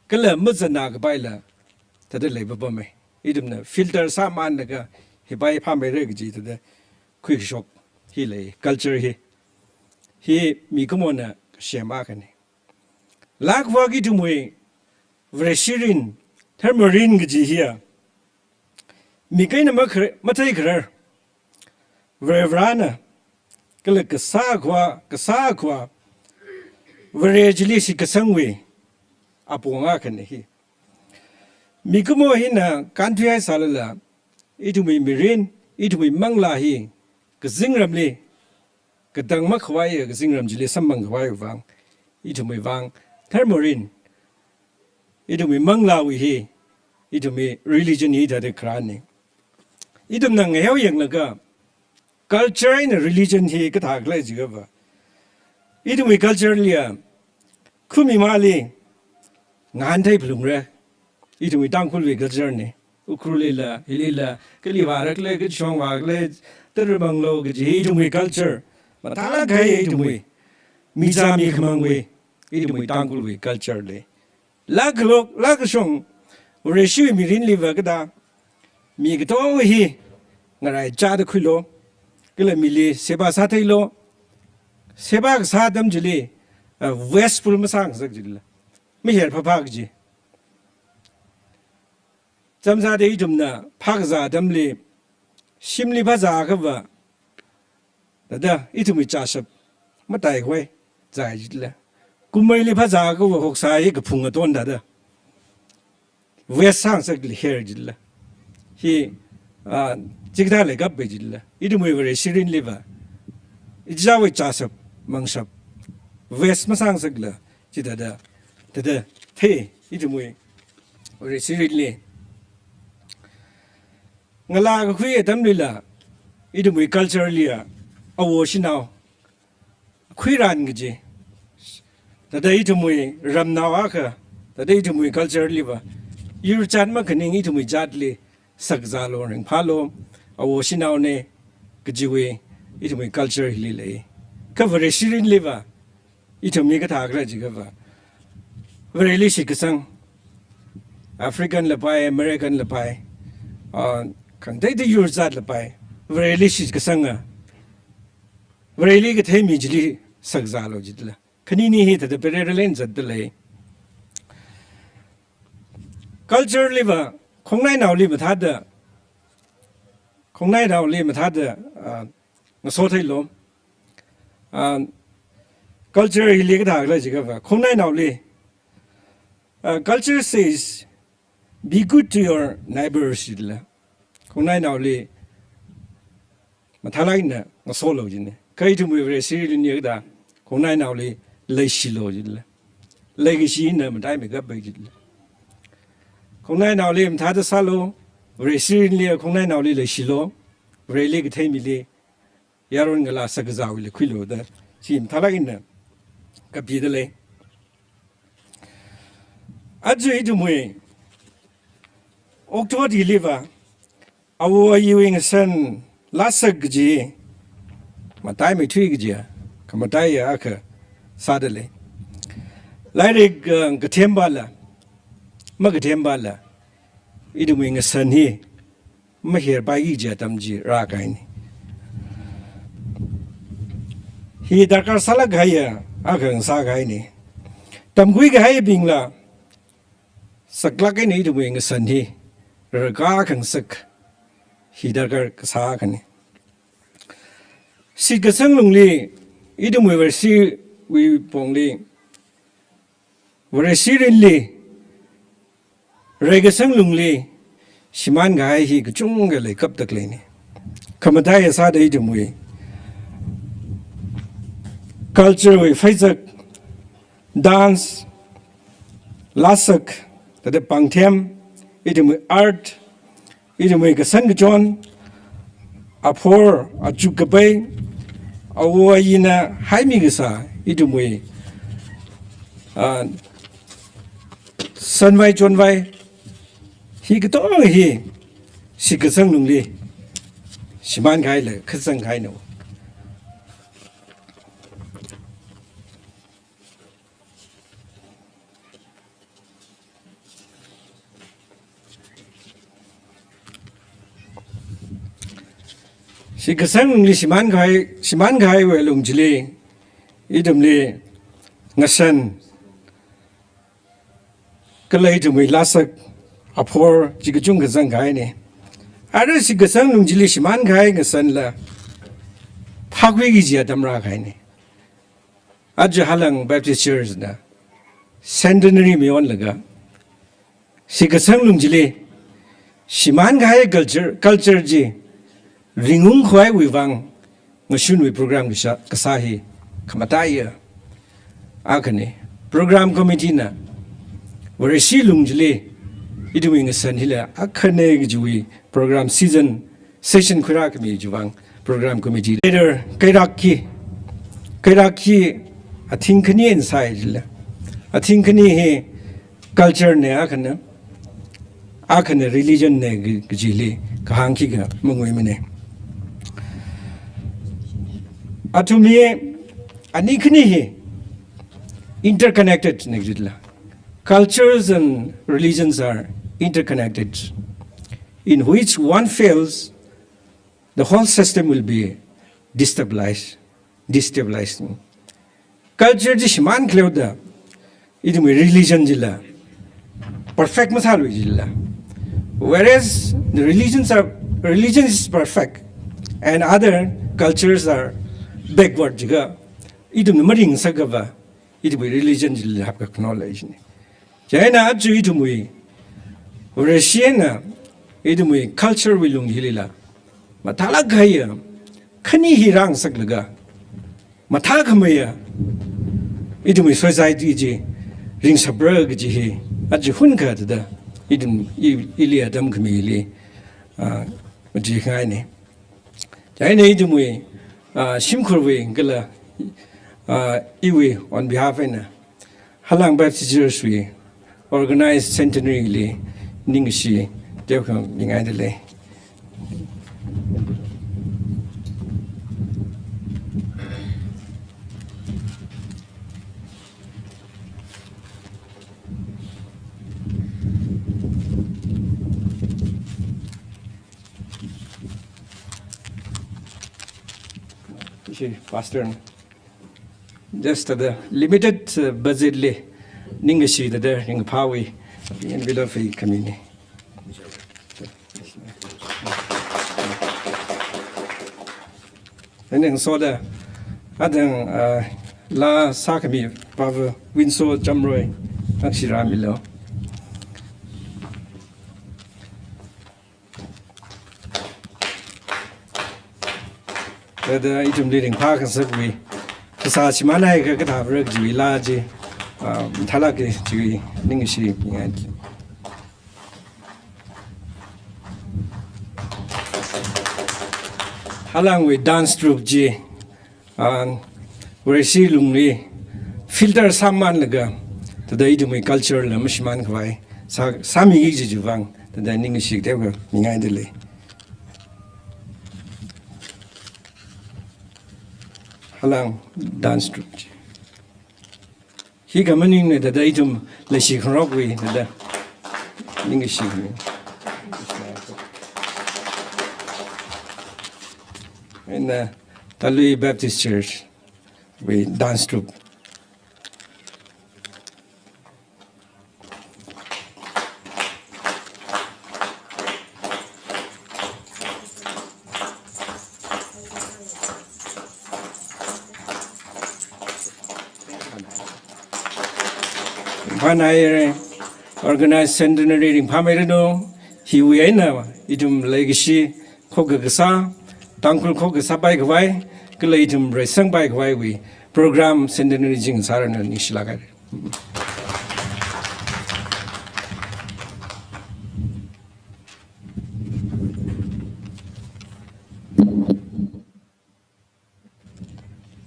kala mazatna kapaila thāda leipapama. Ithumna filter sāmānlaga hiva phāmeira kaji thāda khuikashok hi lei, culture hi. Hi mikumona kasem akhana. Lākvak ithumwui Vareshirin, tharmarin kaji hiya, mik eina makhar-, matheikharar, Varivarana, kala kasā khavā, kasā khavā, Vare chili shitkasangwui apong akhana hi. Mikumo hina kānthuihai sālala, ithumwui mirin, ithumwui manglā hi, kazingramli, katang makhavaiya kazingram chili samphang khavaiwui vang, ithumwui vang, tharmarin, ithumwui manglāwui hi, Ithumwui religion hi thāda kharāna. Ithumna ngayao yanglaga culture eina religion hi kathā khala jiakhava, ithumwui culture liya khumi mali ngahānthei phalungra. Ithumwui Tangkhulwui culture na. Ukhrul lila, hilila, kali vāra khala, kachishong vāra khala, Tara Manglo kaji hi ithumwui culture. Mathālāk kahai ithumwui, michā mikhamangwui, ithumwui Tangkhulwui culture lei. Lākhalok, lākashong, Vareshiwui mirinliva kathā, mi katonga hi ngaraichāda khuilu, kala mili seba sātheilu, seba kasā atam chili, ah, wasteful masāngasak jila, maher phāphā kaji. Chāmsāda ithumna phākazā atamli, shimli phāzāakhava, thāda ithumwui chāshap mataikhavai zai jila. Kumeili phāzāakhava hoksā hi kaphung aton thāda waste sāngasakli her jila. Hi, ah, chikathā leikappai jila. Ithumwui Vareshi mirinliva, ichichāwui chāshap, mangshap waste masāngasakla, chithāda, thāda thei, ithumwui Vareshi mirinli. Ngalā kakhui atamlila, ithumwui culture liya, awo shanao khuiran kaji, thāda ithumwui ramnao akha, thāda ithumwui culture liva, yurchat makhaning ithumwui jatli sakzālu, ringphālu, awo shanaona kajiwui ithumwui culture hili lei. Kha Vareshi mirinliva, ithum hi kathā khala jiakhava, Vareli shitkasang, African lapai, American lapai, ah, khangateida yurchat lapai, Vareli shitkasanga, Vareli kathei mi chili sakzālu jila. Khanini hi thāda parallel eina zatdalei. Culture liva, khongnainaoli mathāda, khongnainaoli mathāda, ah, ngasotheilu. Ah, culture hili kathā khala jiakhava, khongnainaoli, ah, culture says, "Be good to your neighbors," jila. Khongnainaoli mathālāk eina ngasolu jina. Kha ithumwui Vareshi mirinli kathā, khongnainaoli leishilu jila. Leikashina mataimeikappai jila. Khongnainaoli mathāda sālu, Vareshi mirinli khongnainaoli leishilu, Vareli kathei mili, yaron ngalā shakazāwuili khuilu da, chi mathālāk eina kapidalei. Aja ithumwui okathuiliva, awo ayiwui ngashan lāsak kaji, mataimeithui kaji, khamataiya akha sādalei. Lairik, uh, kathempala, makathempala, ithumwui ngashan hi maherpaiki kaji atam chi rākahaina. Hi darkar sālāk kahaiya akha sākahaina. Tamkhui kahaibingla, saklāk eina ithumwui ngashan hi rarkā khangasak hi darkar kasā akhana. Shitkasang lungli, ithumwui Vareshiwui pongli, Vareshi mirinli, reikasang lungli shimānkahai hi kachungkha leikapdaleina. Khamataiya sāda ithumwui culture wui pheizak, dance, lāsak, thāda pāngthem, ithumwui art, ithumwui kashan kachon, aphor, achuk kapai, awo ayina haimi kasā, ithumwui, ah, shanvai chonvai, hi katonga hi shitkasang lungli shimānkahaila kazangkahaina. Shitkasang lungli shimānkahai, shimānkahaiwui lung chili, ithumli ngashan, kala ithumwui lāsak, aphor, chi kachungkha zangkahaina. Ara shitkasang lung chili shimānkahai ngashanla phākhuiki kaji atam rākahaina. Aja Halang Baptist Church na centenary mayonlaga, shitkasang lung chili shimānkahai culture, culture chi ringungkhavaiwui vang ngashunwui program kasā, kasā hi khamataiya akhana. Program committee na Vareshi lung chili Ithumwui ngasan hila akhane kajiwui program season, session khuirākhami chiwui vang program committee leader kairak hi, kairak hi athing khani eina sāi jila. Athing khani hi culture ne akhana, akhana religion ne ka-, kajili kahāng khikha manguimana. Athum hi ani khani hi interconnected ne kajila. Cultures and religions are interconnected. In which one fails, the whole system will be destabilized, destabilized. Culture chi shimān khaleoda, ithumwui religion chila perfect masālui jila. Whereas the religions are, religion is perfect and other cultures are backward jiakha, ithumna maringsakhava, ithumwui religion chili hapkakhano lei jina. Chieina aja ithumwui Vareshi eina ithumwui culture wui lung hilila mathālāk kahaiya khani hi rāngasaklaga, mathākhameiya ithumwui society chi ringshapra kaji hi aja hunakha thāda ithum i-, ili atam khamili, ah, maji ngaini. Chieina ithumwui, ah, shimkhurwui kala, ah, iwui on behalf eina Halang Baptist Church wui organized centenary li ningkashi teokha mingaida lei. Ishi pastor just the limited, uh, budget li ningkashi thāda ringphāwui envelope hi khamini. Eina ngasoda, adang, ah, laa sākhami Pava Winso Chamroi, akshi rāmilu. Thāda ithumli ringphā khangasakwui, kasā shimānhaiakha kathāra kajiwui laa chi, ah, mathālāka kajiwui ningkashi mingai. Halangwui dance troupe chi, ah, Vareshi lungli filter sāmānlaga, thāda ithumwui culture la mashimānkhavai sā, sāmiki kaji chiwui vang, thāda ningkashi teokha mingaida lei. Halang dance troupe chi. Hikha maningmana thāda ithum leishi khangarokwui thāda ningkashi khami. Eina Talui Baptist Church wui dance troupe. Ringphānai, organized centenary ringphāmeiranu, hiwui eina ithum leikashi khokkha kasā, Tangkhul khokkha sāpaikhavai, kala ithum reisangpaikhavaiwui program centenary chi ngasāranu, ningshilāk haira.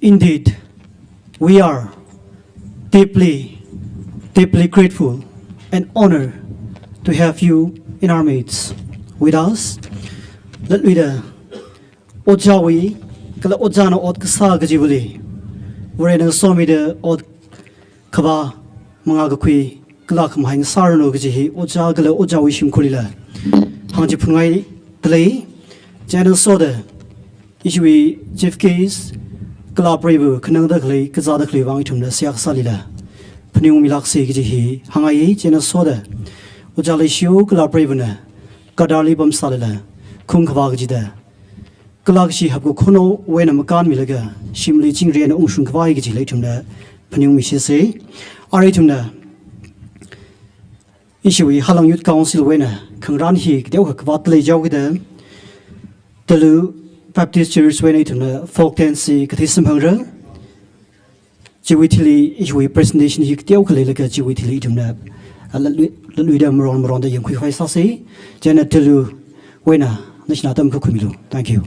Indeed, we are deeply, deeply grateful and honored to have you in our midst with us. Latluida ojāwui, kala ojāna ot kasā kajivali, Varena somida ot khavā mangā kakhui kala khamahai ngasāranu kaji hi ojā kala ojāwui shimkhurlila hāngchiphungaida lei. Chieina soda ishiwui chief guest, kala preiva khanangda khalei, kazāda khalei vang ithumna seihā kasālila phaningungmilāksa kaji hi hāngngai. Chieina soda ojā leishiya kala preivana kadarli pamsālala khungkhavā kajida, kala kashi hapkakhano eina makānmilaga shimli chingri eina ungshungkhavai kajila ithumna phaningungmishisa. Arui ithumna ishiwui Halang Youth Council wui eina khangarān hi kateokha kavāt leijihaokida, Talui Baptist Church wui eina ithumna folk dance chi kathei samphangra. Chiwui thili ishiwui presentation hi kateokha leilaga chiwui thili ithumna, ah, Latluida lun uida marong marongda yangkhui khavai sāsa. Chieina thilwui eina nashina atam khuimilu. Thank you.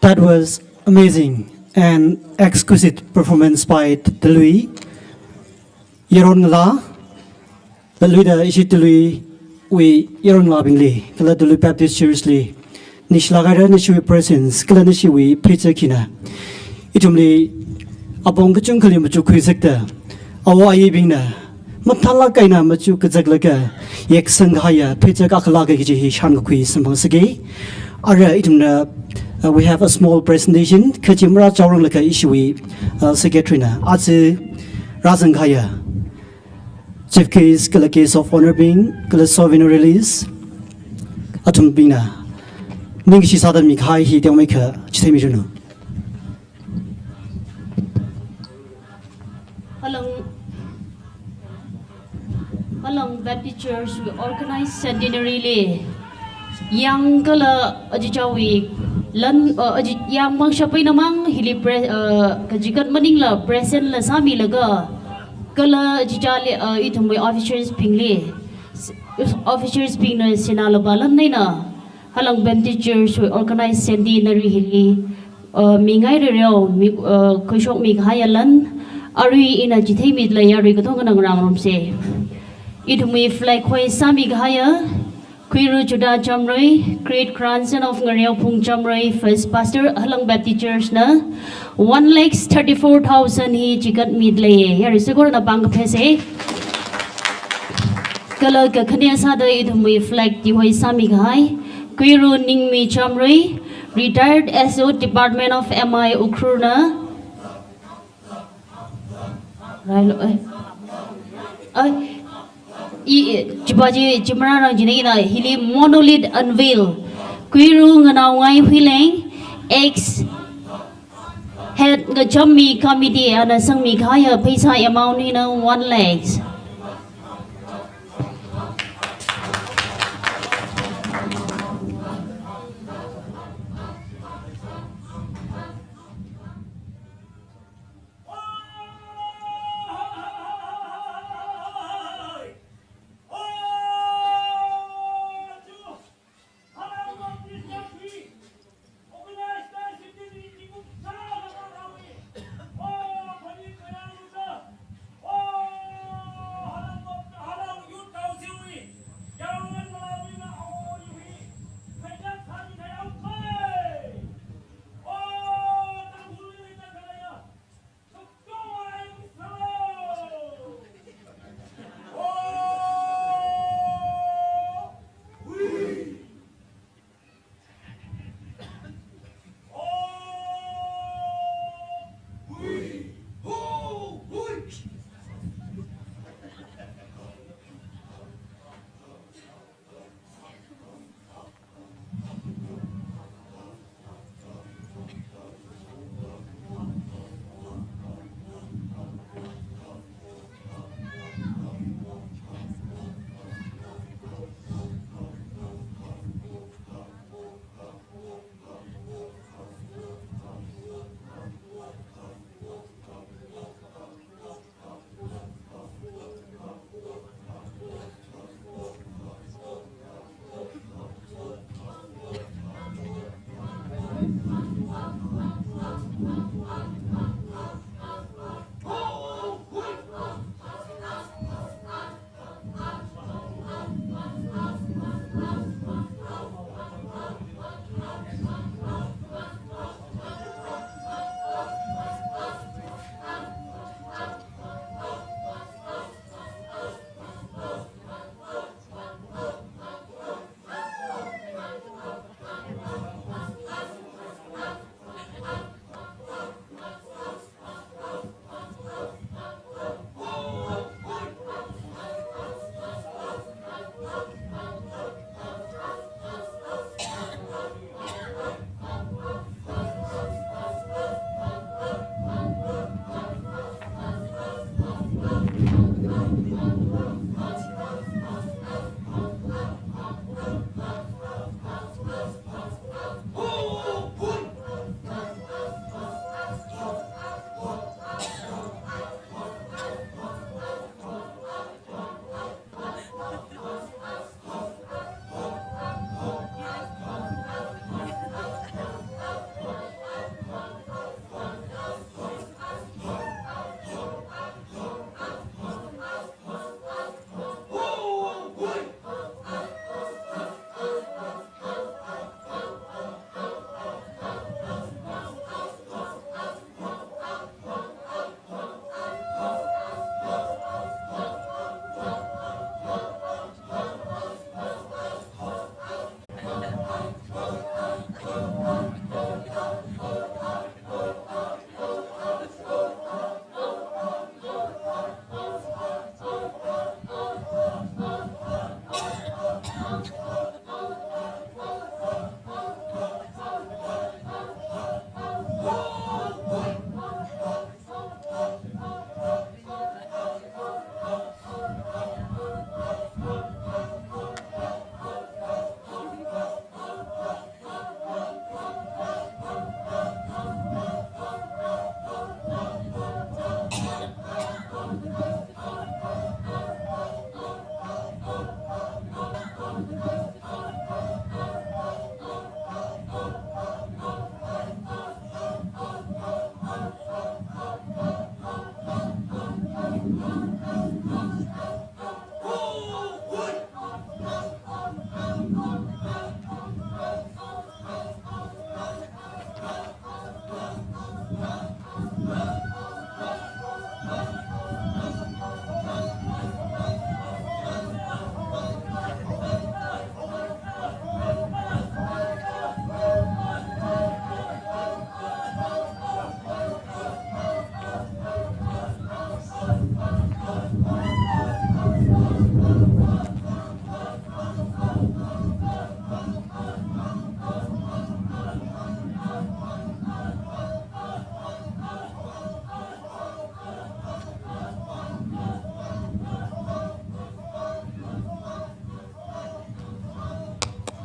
That was amazing and exquisite performance by T-, Talui. Yaron ngalā, Taluida ishi Taluiwui yaron ngalābingli, kala Talui Baptist Church li, nishilak haira, nashiwui presence, kala nashiwui pheichak hina ithumli apong kachungkhali machukkhui sekta, awo ayibingna mathālāk eina machu kazaklaga yeksang kahaiya pheichak akhala kaji hi shānkakhui samphang sāki. Ara ithumna, uh, we have a small presentation, kha chi marāchaoranglaga ishiwui, uh, secretary na aja rāzang kahaiya chief guest kala guest of honour bing, kala souvenir release, athumbingna ningshi sāda mikahai hi teomeikha chitheimi ranu. Halang, Halang Baptist Church wui organized centenary li, yang kala achichāwui lan, uh, achi-, yang mang shapei namang hili pre-, uh, kachikat maningla present la sāmilaga, kala achichāli, uh, ithumwui officers bingli, s-, officers bingna sinā lupā lan eina, Halang Baptist Church wui organized centenary hili, uh, mingai rereo, mi, uh, khuishokmi kahaiya lan, arui ina chitheimida lei yarui katonga ngarāngarumsa. Ithumwui flag hoist sāmi kahaiya, Khuiru Judah Chamrui, great grandson of Ngareo Phung Chamrui, first pastor Halang Baptist Church na, one lakhs thirty-four thousand hi chikatmida lei, yarui saikorana pāng kaphāsa. Kala kakhane sāda ithumwui flag ti hoist sāmi kahai, Khuiru Ningmi Chamrui, retired S O Department of M I Ukhrul na. Railo, eh. Eh. I, eh, chipa chi, chi marārang china ina hili monolith unveil. Khuiru Nganaongai Huileng, ex head ngachammi committee ana sangmi kahaiya pheisā amount hina one lakh.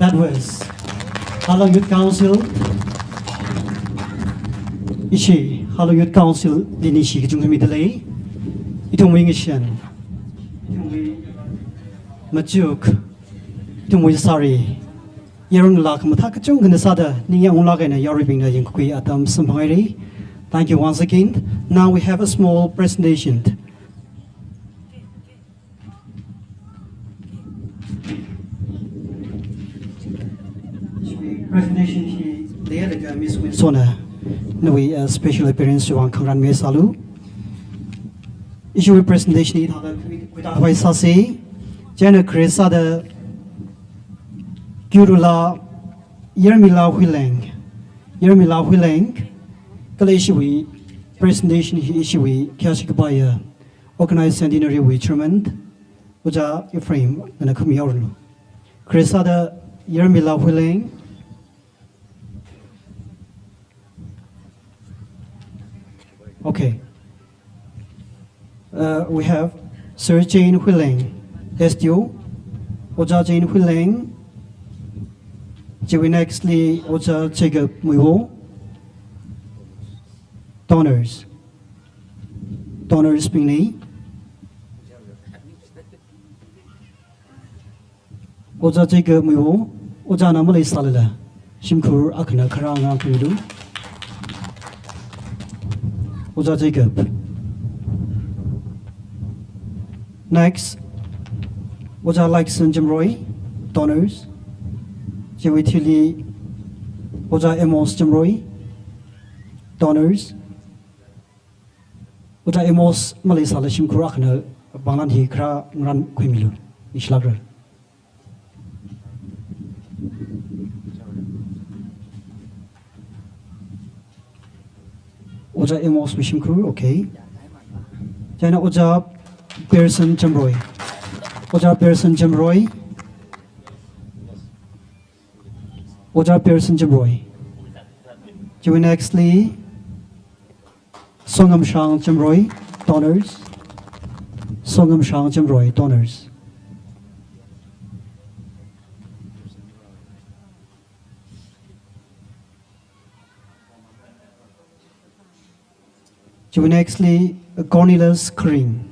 That was Halong Youth Council. Ishi Halong Youth Council dinishi kachungkha midalei. Ithumwui ngashan, ithumwui machuk, ithumwui sari, yarunla khamathā kachungkhana sāda ningyāng unglāk eina yaruibingna yangkakhui atam samphanghaira. Thank you once again. Now we have a small presentation. Presentation hi leilaga Miss Winsona, nawui, uh, special appearance wui vang khangarān misālu. Ishiwui presentation hi thāda khui-, khuitā khavai sāsa. Chieina khare sāda Kyurula Yarmila Huileng, Yarmila Huileng, kala ishiwui presentation hi ishiwui khayāshi kapaiya Organized Centenary wui Chairman, Ojā Ephraim, nana khami yaoranu. Khare sāda Yarmila Huileng. Okay. Uh, we have Sir Jane Huileng, S D O, Ojā Jane Huileng, chiwui nextly Ojā Jacob Muiwo, donors. Donors bingli. Ojā Jacob Muiwo, ojāna maleisālala shimkhur akhana kharā ngarānkhuimilu. Ojā Jacob. Next, Ojā Laikson Jamroi, donors. Chiwui thili Ojā Amos Jamroi, donors. Ojā Amos maleisālala shimkhur akhana pānglan hi kharā ngarānkhuimilu. Nishilākra. Ojā Amos wui shimkhur, okay. Chieina Ojā Pearson Jamroi. Ojā Pearson Jamroi. Ojā Pearson Jamroi. Chiwui nextly Songamshang Jamroi, donors. Songamshang Jamroi, donors. Chiwui nextly Cornelius Kring.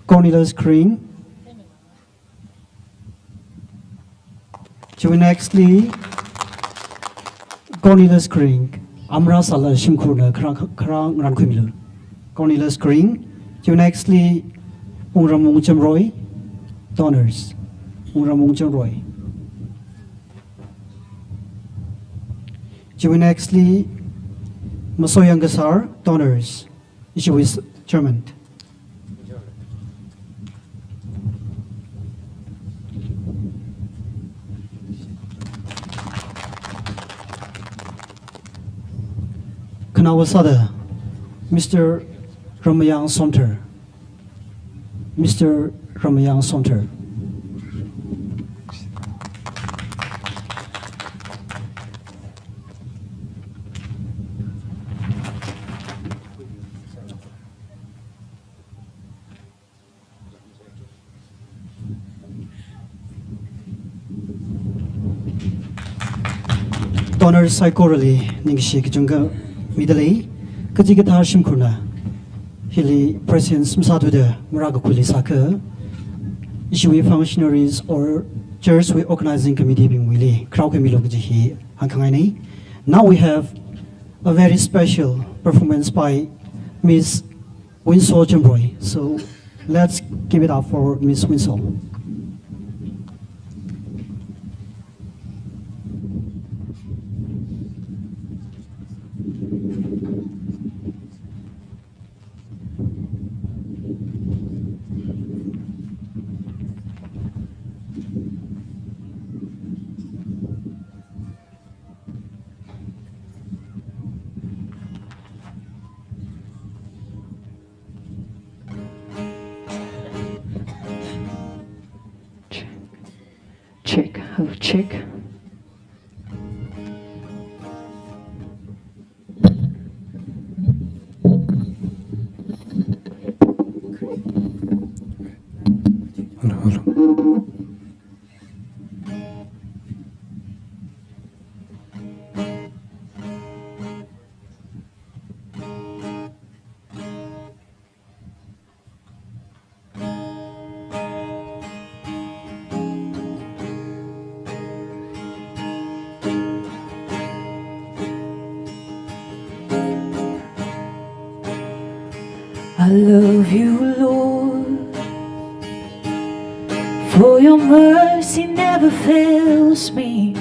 Cornelius Kring. Chiwui nextly Cornelius Kring. Amra sālala shimkhurna kharā, kharā ngarānkhuimilu. Cornelius Kring. Chiwui nextly Wungramung Jamroi, donors. Wungramung Jamroi. Chiwui nextly Masoyang Kasar, donors. Ishiwui chairman. Khanaowa sāda Mister Ramayang Somthar. Mister Ramayang Sonter. Donor saikorali ningshi kachungkha midalei, kachikathā shimkhurna hili presence masāthuda marākakhuili sākha, ishiwui functionaries or church wui organizing committee bingwuili kharao khamilu kaji hi hāngkhangainei. Now we have a very special performance by Miss Winsol Chumroi. So let's give it up for Miss Winsol. Check. Check. Hello, check. Hello, hello. I love you, Lord, for your mercy never fails me.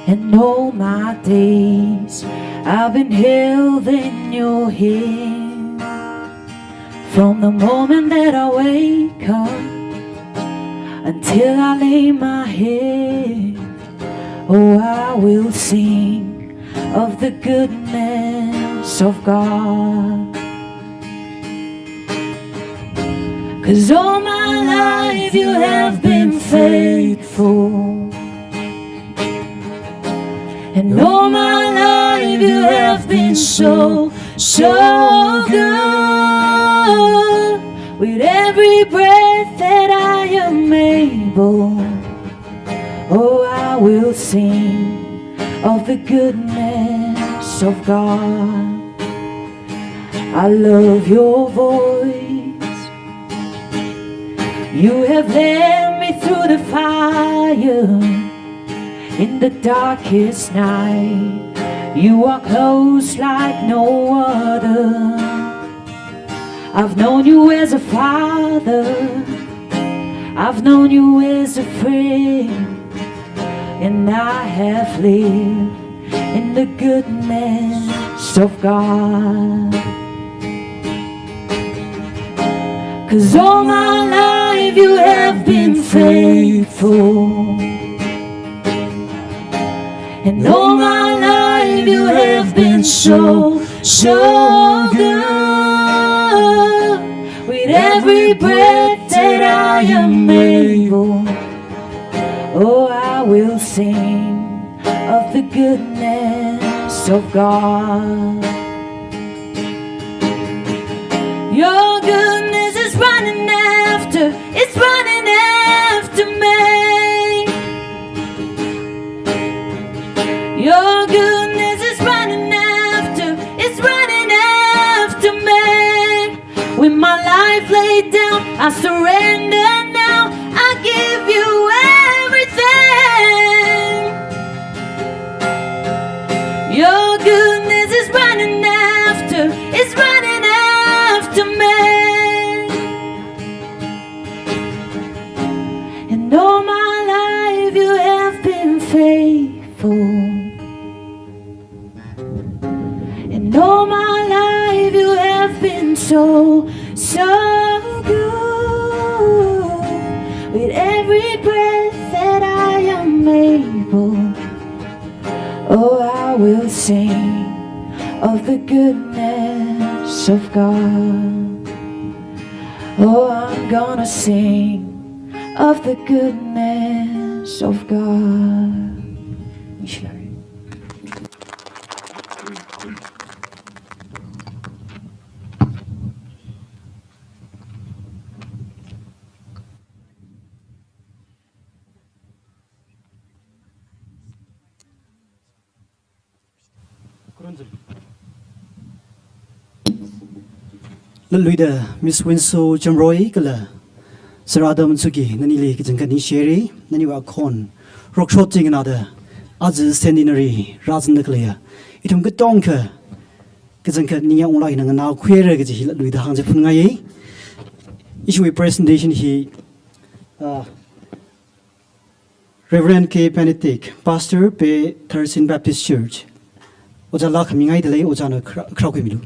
And all my days I've been held in your hand. From the moment that I wake up until I lay my head, oh, I will sing of the goodness of God. 'Cause all my life you have been faithful. And all my life you have been so, so good. With every breath that I am able, oh, I will sing of the goodness of God. I love your voice. You have led me through the fire. In the darkest night, you are close like no other. I've known you as a father. I've known you as a friend. And I have lived in the goodness of God. 'Cause all my life you have been faithful. And all my life you have been so, so good. With every breath that I am able, oh, I will sing of the goodness of God. Your goodness is running after, it's running after me. Your goodness is running after, it's running after me. With my life laid down, I surrender now. I give you everything. Your goodness is running after, it's running after me. And all my life you have been faithful. And all my life you have been so, so good. With every breath that I am able, oh, I will sing of the goodness of God. Oh, Gonna sing of the goodness of God. Latluida Miss Winso Jamroi kala Sir Adam Suki, nanili kachangkhat ningshiri, naniwui akhon rokshot chingnada aja centenary rāzangda khaleiya ithum katonga kachangkhat ningyāng unglāk eina nganaokhuira kaji hi latluida hāngchiphunngai. Ishiwui presentation hi, ah, Reverend K Benedict, Pastor, Phe Tharsin Baptist Church, ojāla khamingaidalei, ojāna khara-, kharaokhuimilu.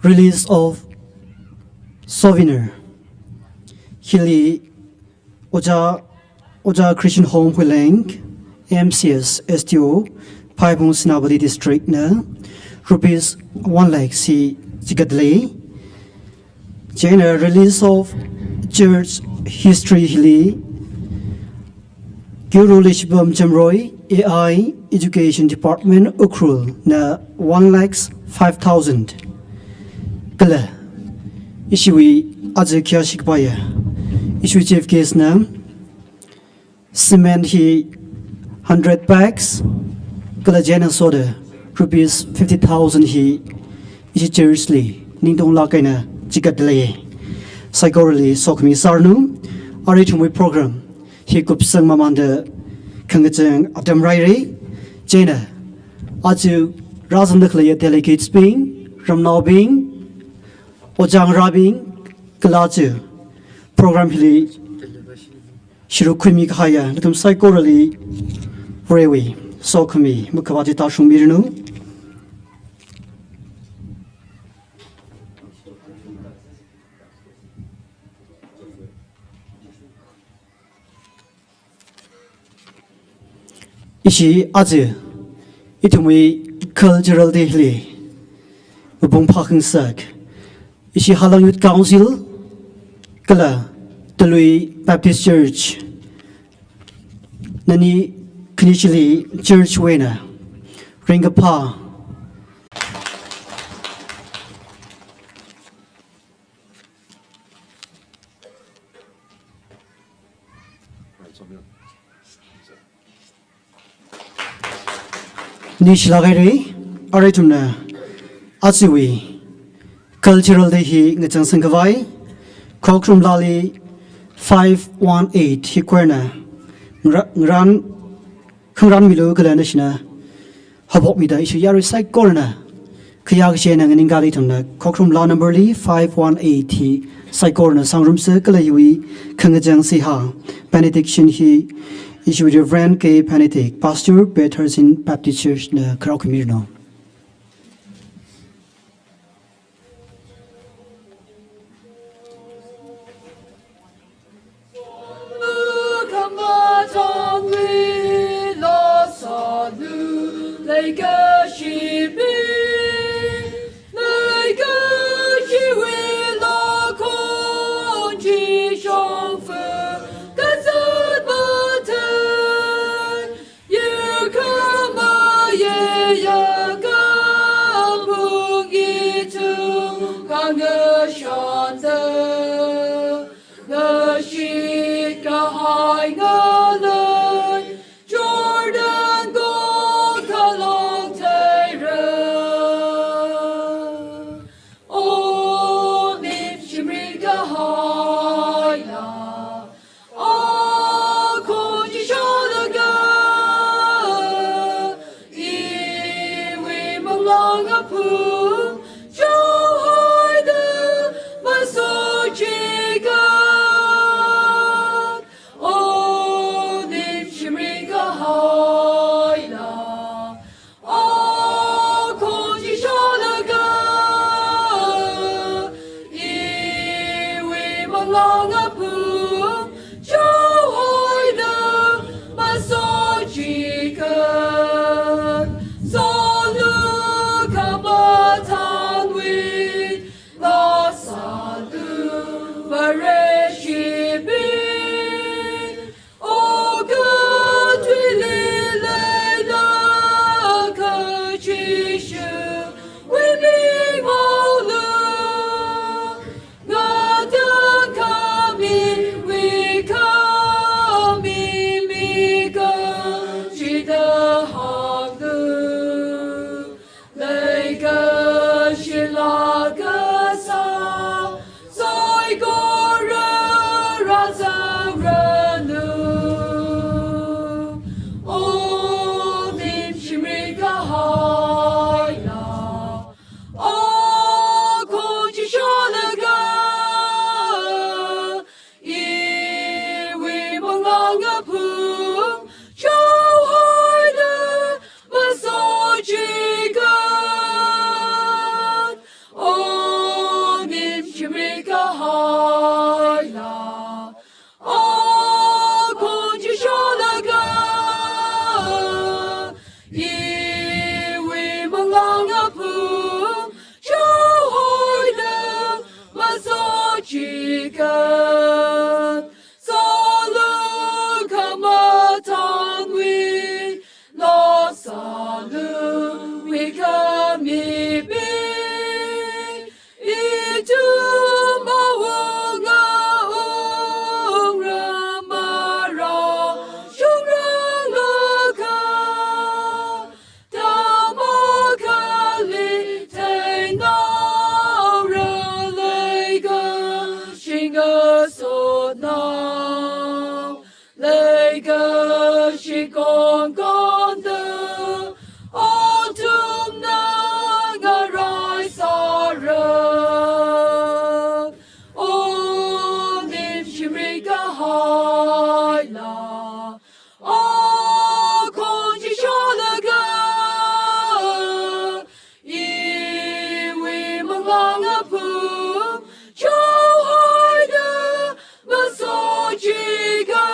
Release of souvenir. Hili Ojā, Ojā Christian Home Huileng, M C S, S T O, Phaibung Senapati District na rupees one lakh hi chikatli. Chieina release of church history hili Guru Leishibam Jamroi, A I Education Department, Ukhrul na one lakh five thousand. Kala ishiwui aja khayā shikapaiya, ishiwui chief guest na cement hi hundred bags, kala chieina soda rupees fifty thousand hi ishi church li ningtonglāk eina chikatli. Saikorali sokhami sāranu. Arui ithumwui program hi kupsang mamānda khangachang atam rāhaira. Chieina aja rāzangda khaleiya delegates bing, ramnaobing, ojā ngarābing, kala aja program hili sharuk khuimi kahaiya nathum saikorali Varewui sokhami makhavāt chi tāshungmiranu. Ishi aja ithumwui Cultural Day hili mapung phākhangasak ishi Halang Youth Council kala Talui Baptist Church, nani khanishili church wui eina ringkaphā nishilāk haira. Arui ithumna ajawui Cultural Day hi ngachangsang khavai Khokharum Lali five one eight hi choir na ngra-, ngarān, khangarānmilu kala nashina haophokmida ishi yarui saikorana khayā kachi eina nganingkali ithumna Khokharum La number li five one eight hi saikorana sāngarumsa. Kala hiwui khangachang seihā benediction hi ishiwui Reverend K Benedict, Pastor, Phe Tharsin Baptist Church na kharaokhuimiranu. Kashikon konda, otumna ngarai sara. O nim shimri kahaila, o konchi sholaga, iwi manglanga pum, chauhaida, masochika.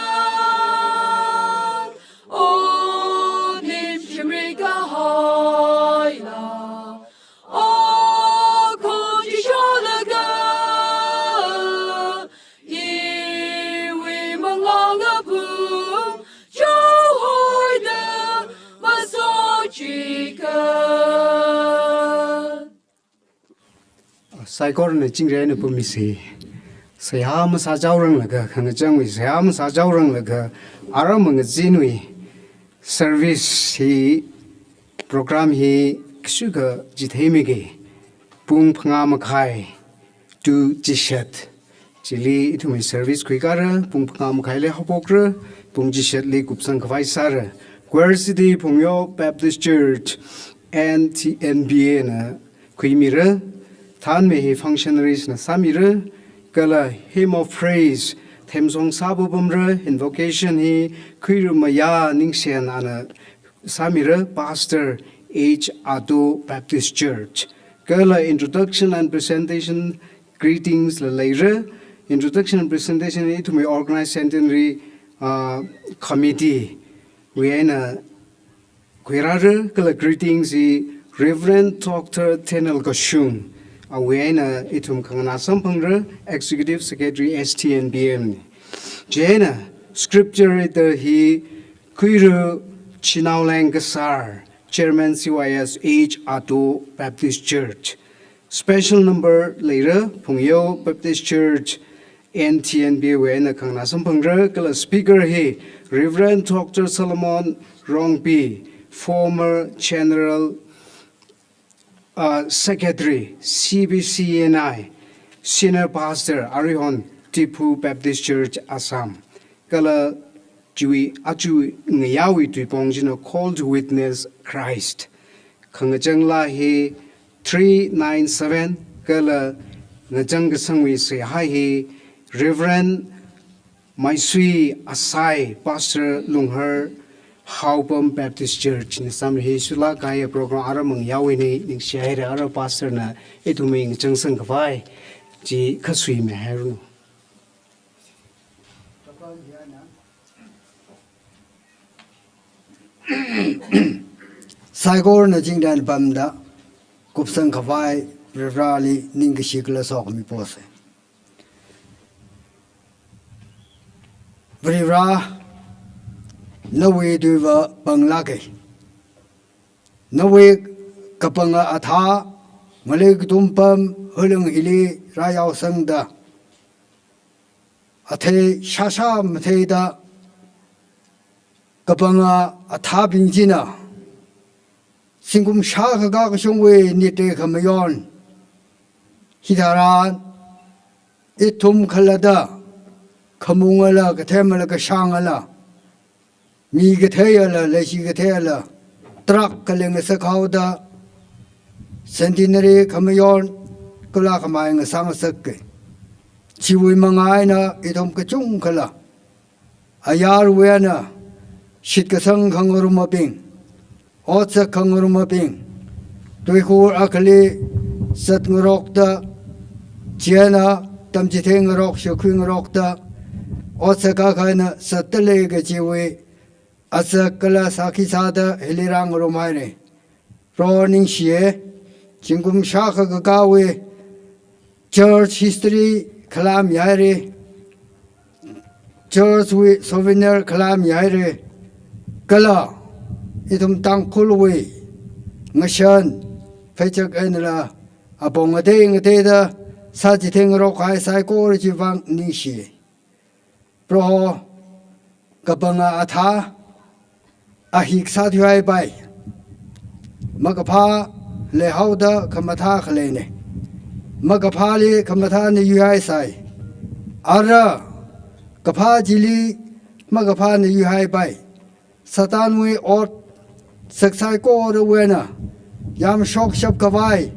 O nim shimri kahaila, o konchi sholaga, iwi manglanga pum, chauhaida, masochika. Saikorana chingri eina pamisi. Seihā masā chaoranglaga, khangachangwui seihā masā chaoranglaga, ara mangazinwui service hi, program hi kashukha chitheimiki. Pung phangā makhai to chishat. Chili ithumwui service khuikara, pung phangā makhaili haophokra, pung chishatli kupsang khavai sāra. Choir sidi Phungyo Baptist Church, N T N B A na khuimira, thanmi hi functionaries na sāmira, kala Hymn of Praise, theme song sāpapamra, invocation hi Khuirumaya Ningshen ana sāmira, Pastor H Ato Baptist Church. Kala introduction and presentation, greetings la leira. Introduction and presentation hi ithumwui organized centenary, uh, committee wui eina khuirāra, kala greetings hi Reverend Doctor Tenel Kashung, awui eina ithum khanganā samphangra, Executive Secretary S T N B M. Chieina scripture reader hi Khuira Chinaoleng Kasar, Chairman C Y S H Ato Baptist Church. Special number leira, Phungyo Baptist Church, N T N B A wui eina khanganā samphangra, kala speaker hi Reverend Doctor Solomon Rongpi, former General, uh, Secretary, C B C N I, Senior Pastor, Arihon, Diphu Baptist Church, Assam. Kala chiwui aja ngayāwui tuipong china Call to Witness Christ. Khangachang laa hi three nine seven, kala ngachang kasangwui seihā hi Reverend Maisui Asai, Pastor Lunghar, Haopam Baptist Church na sāmi. Hi shulak kahai program ara mangayāwuina, ningshihaira, ara pastor na ithumwui ngachangsang khavai chi kasuimi hairanu. Saikorana chingri eina pamda kupsang khavai Varivarali ningkashi kala sokhami pose. Varivara, nawui tuiva panglāka. Nawui kapanga athā, ngalei katum pam, halang hili rāyaosangda, athei shāshā matheida, kapanga athābing china zingkum shākha kakashungwui nitre khamayon, hithāran ithum khalatta, khamungala, kathemala, kashāngala, mi katheila, leishi katheila, tarākha leingasak haoda, centenary khamayon kala khamei ngasāngasaka. Chiwui manga eina ithum kachungkhala, ayarwui eina shitkasang khangarumabing, otsak khangarumabing, tuikhur akhali zatngarokta, chieina tamchitheingarok, shakhuingarokta, otsak akha eina zatda lei kajiwui azak kala sākhi sāda hili rāngarumhaira. Proho ningshiya, zingkum shākha kakāwui church history khalā mihaira, church wui souvenir khalā mihaira, kala ithum Tangkhulwui ngashan pheichak einala apong ngatei ngateida sāchitheingarok kahai saikora chiwui vang ningshi. Proho, kapanga athā, ahik sāthuihaipai. Makaphā leihaoda khamathā khaleina. Makaphāli khamathāna yuihaisai. Ara kaphā chili makaphāna yuihaipai. Satanwui ot sākasai korawui eina yamshokshap khavai,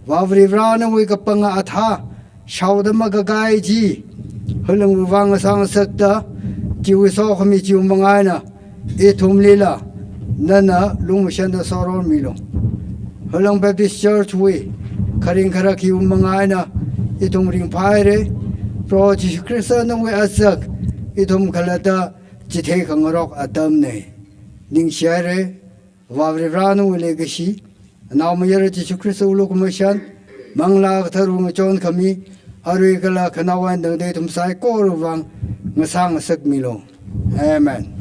Vare Varivarāwui kapanga athā shaoda makakai chi, hiwui vang ngasā ngasakta, chiwui sokhami chiwui manga eina ithumlila nana lukhamashanna soronmilu. Hiwui Baptist Church wui kharing kharak hiwui manga eina ithum ringphāhaira. Proho Jishu Khrista nawui azak ithum khalatta chithei khangarok atamna. Ningshihaira. Vare Varivarā nawui leikashi, Anaomayara Jishu Khristawui lukhamashan, Manglā Katharawui ngachonkhami, arui kala khanaowa eina tangda ithum saikorawui vang ngasā ngasakmilu. Amen.